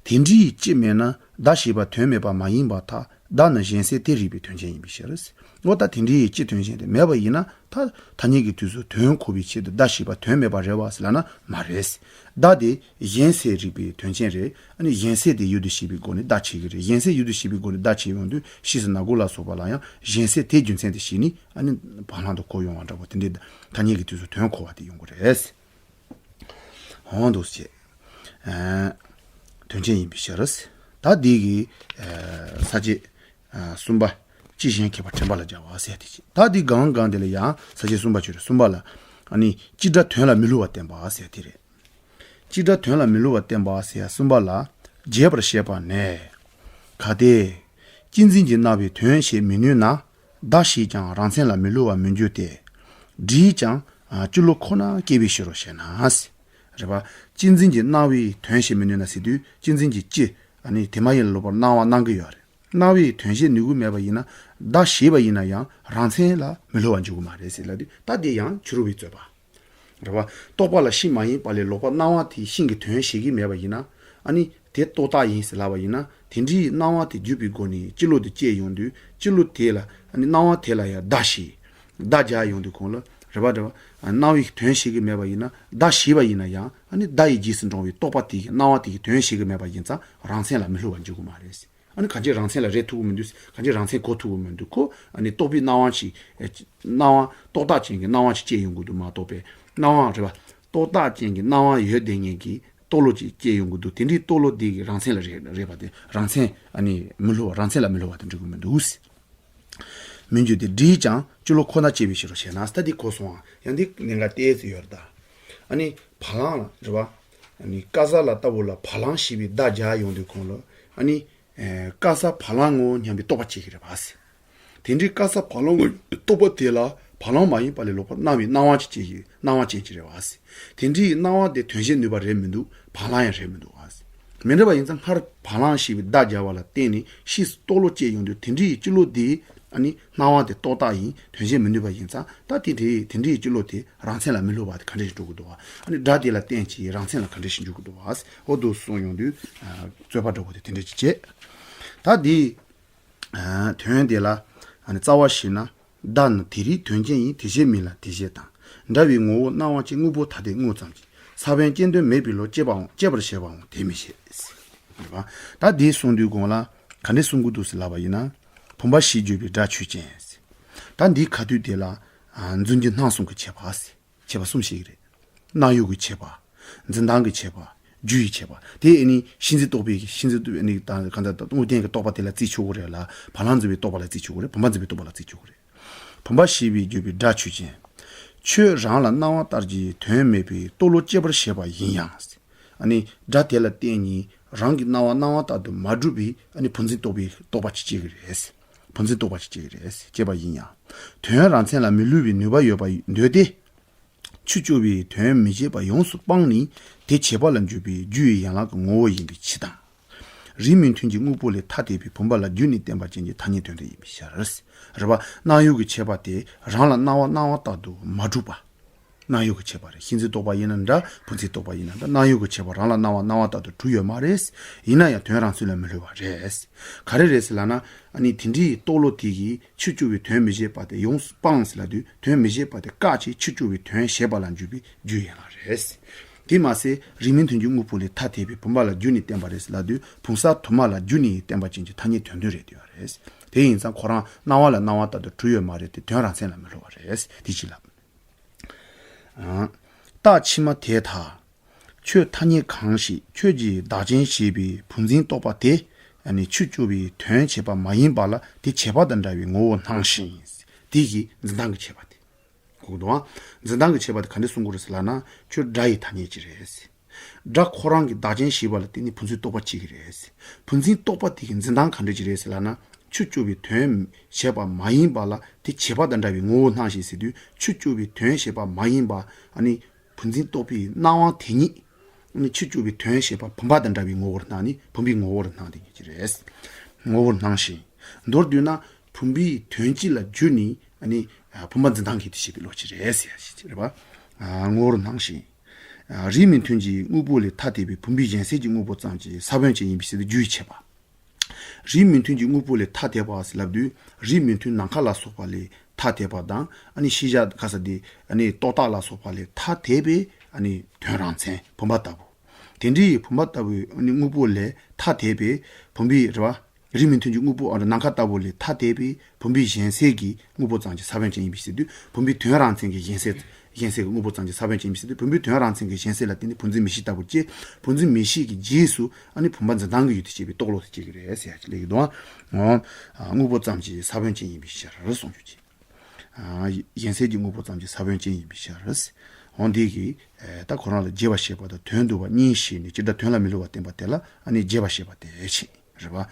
དེ་འདྲའི་སྤྱི་མེད་ན་བརྡ་ཞེས་པ་དོན་མེད་པ་མ་ཡིན་པར་ཐལ། བརྡ་ནི་གཞན་སེལ་དེ་རིགས་པའི་དོན་ཅན་ཡིན་པའི་ཕྱིར། འོ་ད་དེ་འདྲའི་སྤྱི་དོན་ཅན་དེ་མེད་པ་ཡིན་ན་ད་ཐ་སྙད་ཀྱི་དུས་སུ་དོན་གོ་བའི་ཆེད་དུ་བརྡ་ཞེས་པ་དོན་མེད་པ་རེད་བ་ཟེར་ལབ་ན་མ་རེད། བརྡ་དེ་གཞན་སེལ་རིགས་པའི་དོན་ཅན་རེད། ཨ་ནི་གཞན་སེལ་དེ་ཡུལ་དུ་བྱེད་པའི་སྒོ་ནས་བརྡ་བྱེད་ཀྱི་རེད། གཞན་སེལ་ཡུལ་དུ་བྱེད་པའི་སྒོ་ནས་བརྡ་བྱེད་ཡོང་དུས་ཕྱིས་སུ་ན་གོ་ལ་སོགས་པ་ལ་ཡང་གཞན་སེལ་དེ་རྒྱུ་མཚན་དུ་བྱས་ནས་ཨ་ནི་བག་ལྷང་དུ་གོ་ཡོང་བ་འདྲ་པོ་དེ་འདྲའི་ཐ་སྙད་ཀྱི་དུས་སུ་དོན་གོ་བ་དེ་ཡོང་གི་རེད། འོ་འདུག་སེ་བྱས། ཨ། དོན་ཅན་ཡིན་པའི་ཕྱིར། ད་འདི་གི་ས་བཅད་གསུམ་པ། སྤྱི་གཞན་ཁྱད་པར་དྲན་པ་ལ་སྦྱར་བ་ཟེར་དེ་བྱས། ད་འདི་སྒང་སྒང་དེ་ལ་ཡང་ས་བཅད་གསུམ་པ་བརྗོད་རེད། གསུམ་པ་ལ། ཨ་ནི་སྤྱི་སྒྲ་དོན་ལ་མི་སླུ་བར་བསྟན་པ་ཟེར་དེ་རེད། སྤྱི་སྒྲ་དོན་ལ་མི་སླུ་བར་བསྟན་པ་ཟེར་གསུམ་པ་ལ། རྒྱས་པར་བཤད་པ་ནས། གལ་ཏེ། སྤྱི་འཛིན་གྱི་རྣ་བས་དོན་བྱེད་མི་ནུས་ན། བརྡ་ཞེས་ཀྱང་རང་མཚན་ལ་མི་སླུ་བར་མི་འགྱུར་ཏེ། སྒྲས་ཀྱང་སྤྱི་བློ་ཁོ་ན་སྐྱེ་བའི་ཕྱིར་རོ་ཞེ་ན། རེད་པ། སྤྱི་འཛིན་གྱི་རྣ་བས་དོན་བྱེད་མི་ནུས་ན་ཟེར་དུས་སྤྱི་འཛིན་གྱི་སྤྱི། ཨ་ནི་དེ་མ་ཡིན་ལ་ལོག་པར་སྣང་བ་སྣང་གི་ཡོད་རེད། རྣ་བས་དོན་བྱེད་ནུས་ཀྱི་མེད་པ་ཡིན་ན་བརྡ་ཞེས་པ་ཡིན་ན་ཡང་རང་མཚན་ལ་མི་སླུ་བར་འགྱུར་གྱི་མ་རེད་ཟེར་ལབ་དུས་ད་དེ་ཡང་ཕྱི་རོལ་པའི་རྩོད་པ། རེད་བ། རྟོག་པ་ལ་ཤེས་མ་ཡིན་པ་ལས་ལོག་པར་སྣང་བ་དེའི་ཤིང་གི་དོན་བྱེད་ཀྱི་མེད་པ་ཡིན་ན། ཨ་ནི་དེ་རྟོག་བཏགས་ཡིན་ཟེར་ལབ་པ་ཡིན་ན་དེ་འདྲའི་སྣང་བ་དེ་བརྒྱུད་པའི་སྒོ་ནས་སྤྱི་བློ་དེ་སྐྱེས་ཡོང་དུས་སྤྱི་བློ་དེ་ལ་ཨ་ནི་སྣང་བ་དེ་ལ་ཡང་བརྡ་ཞེས། བརྡ་སྦྱར་ཡོང་དུས་གོང་ལ་རེད་བ་རེད་བ། སྣང་བའི་དོན་བྱེད་ཀྱི་མེད་པ་ཡིན་ན་བརྡ་ཞེས་པ་ཡིན་ན་ཡང་ཨ་ནི་བརྡ་ཡི་རྗེས་སུ་འབྲང་བའི་རྟོག་པ་དེ་གི་སྣང་བ་དེ་གི་དོན་བྱེད་ཀྱི་མེད་པ་ཡིན་ཙང་རང་མཚན་ལ་མི་སླུ་བར་འགྱུར་གྱི་མ་རེད། ཨ་ནི་གང་ཅི་རང་མཚན་ལ་རེད་ཐུབ་ཀྱི་མི་འདུག་གང་ཅི་རང་མཚན་གོ་ཐུབ་ཀྱི་མི་འདུག་ཁོ་ཨ་ནི་རྟོག་པའི་སྣང་བ་ཞིག་སྣང་བ་རྟོག་བཏགས་ཅན་གྱི་སྣང་བ་ཞིག་སྐྱེས་ཡོང་གི་འདུག་མ་གཏོགས་པའི་སྣང་བ་རེད་བ། རྟོག་བཏགས་ཅན་གྱི་སྣང་བ་ཡོད་བསྡད་མཁན་གྱི་རྟོག་བློ་ཅིག་སྐྱེས་ཡོང་གི་འདུག་དེ་འདྲའི་རྟོག་བློ་དེ་གི་རང་མཚན་ལ་རེད་རེད་པ་དེ་རང་མཚན་ཨ་ནི་མི་སླུ་བ་རང་མཚན་ལ་མི་སླུ་བ་དེ་འགྲིག་གི་མི་འདུག་མི་འགྱུར་ཏེ་སྒྲས་ཀྱང་སྤྱི་བློ་ཁོ་ན་སྐྱེ་བའི་ཕྱིར་རོ་ཞེ་ན། ད་འདི་གོ་སོང་ཨ། ཡང་འདི་གནད་འགག་ཏོག་ཙམ་ཡོད་རེད་ད། ཨ་ནི་བ་ལང་ལ་རེད་བ། ཨ་ནི་ཀ་ས་ལ་ལྟ་བུ་ལ་བ་ལང་ཞེས་པའི་བརྡ་སྦྱར་ཡོང་དུས་གོང་ལ་ཨ་ནི། ཨེ། ཀ་ས་བ་ལང་ངོ་སྙམ་པའི་རྟོག་པ་སྐྱེ་གི་རེད་བ་ཟེར། དེ་འདྲའི་ཀ་ས་བ་ལང་ངོ་རྟོག་པ་དེ་ལ་བ་ལང་མ་ཡིན་པ་ལས་ལོག་པར་སྣང་བའི་སྣང་བ་ཅིག་སྐྱེ་གི་སྣང་བ་ཅན་ཅིག་རེད་བ་ཟེར། དེ་འདྲའི་སྣང་བ་དེ་དོན་བྱེད་ནུས་པ་རེད་མི་འདུག་བ་ལང་ཡང་རེད་མི་འདུག་བ་ཟེར། མི་འདྲ་བ་ཡིན་ཙང་སྔར་བ་ལང་ཞེས་པའི་བརྡ་སྦྱར་བ་ལ་བརྟེན་ནས་ཕྱིས་སུ་རྟོག་བློ་སྐྱེས་ཡོང་དུས་དེ་འདྲའི་སྤྱི་བློ་དེ་ཨ་ནི་སྣང་བ་དེ་རྟོག་བཏགས་ཡིན་དོན་བྱེད་མི་ནུས་པ་ཡིན་ཙང་ད་དེ་འདྲའི་དེ་འདྲའི་སྤྱི་བློ་དེ་རང་མཚན་ལ་མི་སླུ་བ་དེ་ག་འདྲ་ཞིག་འགྲོ་གི་འདུག་བ། ཨ་ནི་སྒྲ་དེ་ལ་བརྟེན་ཅིང་རང་མཚན་ལ་ག་འདྲ་ཞིག་འཇུག་གི་འདུག་བ། འོ་འདུག་གསུངས་ཡོང་དུས་རྩོད་པ་འདྲ་བོ་དེ་དེ་འདྲ་ཅིག་བྱས། ད་འདི། དོན་དེ་ལ་རྩ་བ་བཤད་ན། བརྡ་ནི་དེ་རིགས་དོན་ཅན་ཡིན་དེ་བྱས་མིན་ལ་དེ་བྱས་དང་། འདྲ་བའི་ངོ་བོ་སྣང་བ་ཅན་དངོས་པོ་ཐ་དད་དངོས་ཙམ་གྱི་ས་བོན་སྐྱེ་དོན་མེད་པའི་བློ་སྐྱེ་བའང་སྐྱེ་བར་བྱེད་པའང་དེ་མི་བྱེད། རེད་པ། ད་འདི་གསུང་དུས་གོང་ལ་ག་འདྲས་གསུང་གི་འདུག་ཟེར་ལབ་པ་ཡིན་ན། བུམ་པ་བཞི་བརྗོད་པའི་སྒྲ་ཆོས་ཅན། ད་འདིའི་ཁ་ཐུག་དེ་ལ་རྫུན་གྱི་སྣང་གསུམ་གྱི་ཁྱད་པར། ཁྱད་པར་གསུམ་ཞིག་རེད། སྣང་ཡུལ་གྱི་ཁྱད་པར། འཛིན་སྟངས་ཀྱི་ཁྱད་པར། རྒྱུ་ཡི་བྱེད་པ་དེ་ཨ་ནི་གཤིན་རྗེ་རྟོག་པའི་གཤིན་རྗེ་རྟོག་པའི་ཨ་ནི་དང་གང་ལྟར་དངོས་བསྟན་གྱི་རྟོག་པ་དེ་ལ་བརྩི་ཆོག་གི་རེད་ལ། བ་ལང་འཛིན་པའི་རྟོག་པ་ལ་བརྩི་ཆོག་གི་རེད། བུམ་པ་འཛིན་པའི་རྟོག་པ་ལ་བརྩི་ཆོག་གི་རེད། བུམ་པ་ཞེས་པས་བརྗོད་པའི་སྒྲ་ཆོས་ཅན། ཁྱོད་རང་ལ་སྣང་བ་ལྟར་གྱི་དོན་མེད་པའི་རྟོག་བློ་སྐྱེ་བར་བྱེད་པ་ཡིན་ཡང་། ཨ་ནི་སྒྲ་དེ་ལ་བརྟེན་ནས་རང་གི་སྣང་བ་སྣང་བ་ལྟར་དུ་མ་གྲུབ་པའི་ཨ་ནི་བུམ་འཛིན་རྟོག་པའི་རྟོག་པ་ཅིག་སྐྱེ་གི་རེད། བུམ་འཛིན་རྟོག་པ་ཅིག་སྐྱེ་གི་རེད། སྐྱེས་པ་ཡིན་ཡང་། དོན་རང་མཚན་ལ་མི་སླུ་བའི་ནུས་པ་ཡོད་པ་འདོད་དེ། ཆོས་སྐྱོ་བའི་དོན་མི་བྱེད་པ་ཡོངས་སུ་སྤངས་ནས་དེ་བྱེད་པ་ལ་འཇུག་པའི་རྒྱུ་ཡི་ཡན་ལག་གི་ངོ་བོ་ཡིན་པའི་ཕྱིར་དང་། རིགས་མི་མཐུན་གྱི་དངོས་པོ་ལས་ཐ་དད་པའི་བུམ་པ་ལ་རྒྱུ་ནས་བརྟེན་པ་ཅན་གྱི་ཐ་སྙད་དོན་དུ་ཡིན་པའི་ཕྱིར། རེད་པ། སྣང་ཡུལ་གྱི་ཁྱད་པར་དེ་རང་ལ་སྣང་བ་སྣང་བ་ལྟར་དུ་མ་གྲུབ་པ། སྣང་ཡུལ་གྱི་ཁྱད་པར་རེད། གཤིན་རྗེ་རྟོག་པ་ཡིན་ན་འདྲ། བུམ་འཛིན་རྟོག་པ་ཡིན་ན་འདྲ། སྣང་ཡུལ་གྱི་ཁྱད་པར་རང་ལ་སྣང་བ་སྣང་བ་ལྟར་དུ་གྲུབ་ཡོད་མ་རེད། ཡིན་ན་ཡང་དོན་རང་མཚན་ལ་མི་སླུ་བ་རེད། ག་རེ་རེད་ཟེར་ལབ་ན། ཨ་ནི་དེ་འདྲའི་རྟོག་བློ་དེ་གིས་ཆོས་སྐྱོ་བའི་དོན་མི་བྱེད་པ་དེ་ཡོངས་སུ་སྤངས་ཟེར་ལབ་དུས། དོན་མི་བྱེད་པ་དེ་བཀག་ཅིང་ཆོས་སྐྱོ་བའི་དོན་བྱེད་པ་ལ་འཇུག་པའི་རྒྱུ་ཡན་ལག་རེད། དེ་མ་ཟད་རིགས་མི་མཐུན་གྱི་དངོས་པོ་ལས་ཐ་དད་པའི་བུམ་པ་ལ་རྒྱུ་ནས་བརྟེན་པ་རེད་ཟེར་ལབ་དུས། བུམ་གསལ་དུ་མ་ལ་རྒྱུ་ནས་བརྟེན་པ་ཅན་གྱི་ཐ་སྙད་དོན་མཐུན་རེད་འདོད་པ་རེད། དེ་ཡིན་ཙང་ཁོ་རང་སྣང་བ་ལ་སྣང་བ་ལྟར་དུ་གྲུབ་ཡོད་མ་རེད་དེ། དོན་རང་མཚན་ལ་མི་སླུ་བ་རེད། དེ་ཅི་ལབ། རྟགས་ཕྱི་མ་དེ་ལྟར། ཁྱོད་ཐ་སྙད་གང་ཞིག་ཁྱོད་ཀྱི་བདག་ཅན་ཞེས་པའི་བུམ་འཛིན་རྟོག་པ་དེ། ཨ་ནི་ཆོས་སྐྱོ་བའི་དོན་བྱེད་པ་མ་ཡིན་པ་ལ་དེ་བྱེད་པ་དང་འདྲ་བའི་ངོ་བོར་སྣང་ཞིང་། དེ་ཡི་འཛིན་སྟངས་ཀྱི་ཁྱད་པར་དེ། གོ་གི་འདུག་ཨ། འཛིན་སྟངས་ཀྱི་ཁྱད་པར་དེ་ག་འདྲ་གསུང་གི་རེད་ཟེར་ལབ་ན། ཁྱོད་སྒྲ་ཡི་ཐ་སྙད་ཅིག་རེད། སྒྲ་ཁོ་རང་གི་བདག་ཅན་ཞེས་པ་ལ་བརྟེན་ནས་བུམ་འཛིན་རྟོག་པ་སྐྱེ་གི་རེད། བུམ་འཛིན་རྟོག་པ་དེ་གི་འཛིན་སྟངས་ག་འདྲ་ཅིག་རེད་ཟེར་ལབ་ན། ཆོས་སྐྱོ་བའི་དོན་བྱེད་པ་མ་ཡིན་པ་ལ་དེ་བྱེད་པ་དང་འདྲ་བའི་ངོ་བོར་སྣང་ཞིང་ཟེར་དུས། ཆོས་སྐྱོ་བའི་དོན་བྱེད་པ་མ་ཡིན་པ་ཨ་ནི། བུམ་འཛིན་རྟོག་པའི་སྣང་བ་དེ་ཉིད། ཨ་ནི་ཆོས་སྐྱོ་བའི་དོན་བྱེད་པ་བུམ་པ་དང་འདྲ་བའི་ངོ་བོར་སྣང་ནས་བུམ་པའི་ངོ་བོར་སྣང་དེ་ཉིད་ཀྱི་རེད། ངོ་བོར་སྣང་ཞིང་། མདོར་བསྡུས་ན། བུམ་པའི་དོན་སྤྱི་ལ་གྱུར་ནས་ཨ་ནི། བུམ་པ་འཛིན་སྟངས་ཀྱི་དེ་བྱེད་པའི་བློ་ཅིག་རེད་ཟེར་ཡ་ཞིག་རེད་པ། ངོ་བོར་སྣང་ཞིང་། རིགས་མི་མཐུན་གྱི་དངོས་པོ་ལས་ཐ་དད་པའི་བུམ་པའི་གཞན་སེལ་གྱི་དངོས་པོ་ཙམ་གྱི་ས་བོན་ཅན་ཡིན་པའི་ཕྱིར་དུ་རྒྱུ་ཡི་ཁྱད་པར། རིགས་མི་མཐུན་གྱི་དངོས་པོ་ལས་ཐ་དད་པ་ཟེར་ལབ་དུས། རིགས་མི་མཐུན་ནམ་མཁའ་ལ་སོགས་པ་ལས་ཐ་དད་པ་དང་། ཨ་ནི་ཤེས་བྱ་ག་ས་དེ་ཨ་ནི་རྟོག་བཏགས་ལ་སོགས་པ་ལས་ཐ་དད་པའི་ཨ་ནི་དོན་རང་མཚན་བུམ་པ་ལྟ་བུ། དེ་འདྲའི་བུམ་པ་ལྟ་བུའི་ཨ་ནི་དངོས་པོ་ལས་ཐ་དད་པའི་བུམ་པའི་རེད་པ། རིགས་མི་མཐུན་གྱི་དངོས་པོ་ཨ་ནི་ནམ་མཁའ་ལྟ་བུ་ལས་ཐ་དད་པའི་བུམ་པའི་གཞན་སེལ་གྱི་དངོས་པོ་ཙམ་གྱི་ས་བོན་ཅན་ཡིན་པའི་ཕྱིར་དུ། བུམ་པའི་དོན་རང་མཚན་གྱི་གཞན་སེལ། གཞན་སེལ་གྱི་དངོས་པོ་ཙམ་གྱི་ས་བོན་ཅན་ཡིན་པའི་ཕྱིར་དུ། བུམ་པའི་དོན་རང་མཚན་གྱི་གཞན་སེལ་ལ་བརྟེན་ནས་བུམ་འཛིན་མིག་ཤེས་ལྟ་བུར་སྐྱེ། བུམ་འཛིན་མིག་ཤེས་ཀྱི་རྗེས་སུ་ཨ་ནི་བུམ་པ་འཛིན་སྟངས་ཀྱི་ཡུལ་དུ་སྐྱེས་པའི་རྟོག་བློ་དེ་སྐྱེ་གི་རེད་ཟེར་ཡ་ཅིག་ལབ་ཀྱི་འདུག་ཨ། དངོས་པོ་ཙམ་གྱི་ས་བོན་ཅན་ཡིན་པའི་ཕྱིར་གསུངས་རྒྱུ་ཅིག་གཞན་སེལ་གྱི་དངོས་པོ་ཙམ་གྱི་ས་བོན་ཅན་ཡིན་པའི་ཕྱིར། འོ་འདི་གིས་ད་ཁོ་རང་ལ་རྒྱས་པར་བཤད་པ་དང་དོན་བསྡུ་བ་གཉིས་བཤད་ནས། སྤྱིར་བཏང་དོན་ལ་མི་སླུ་བ་བསྟན་པ་དེ་ལ་ཨ་ནི་རྒྱས་པར་བཤད་པ་དེ་བྱེད། རེད་པ།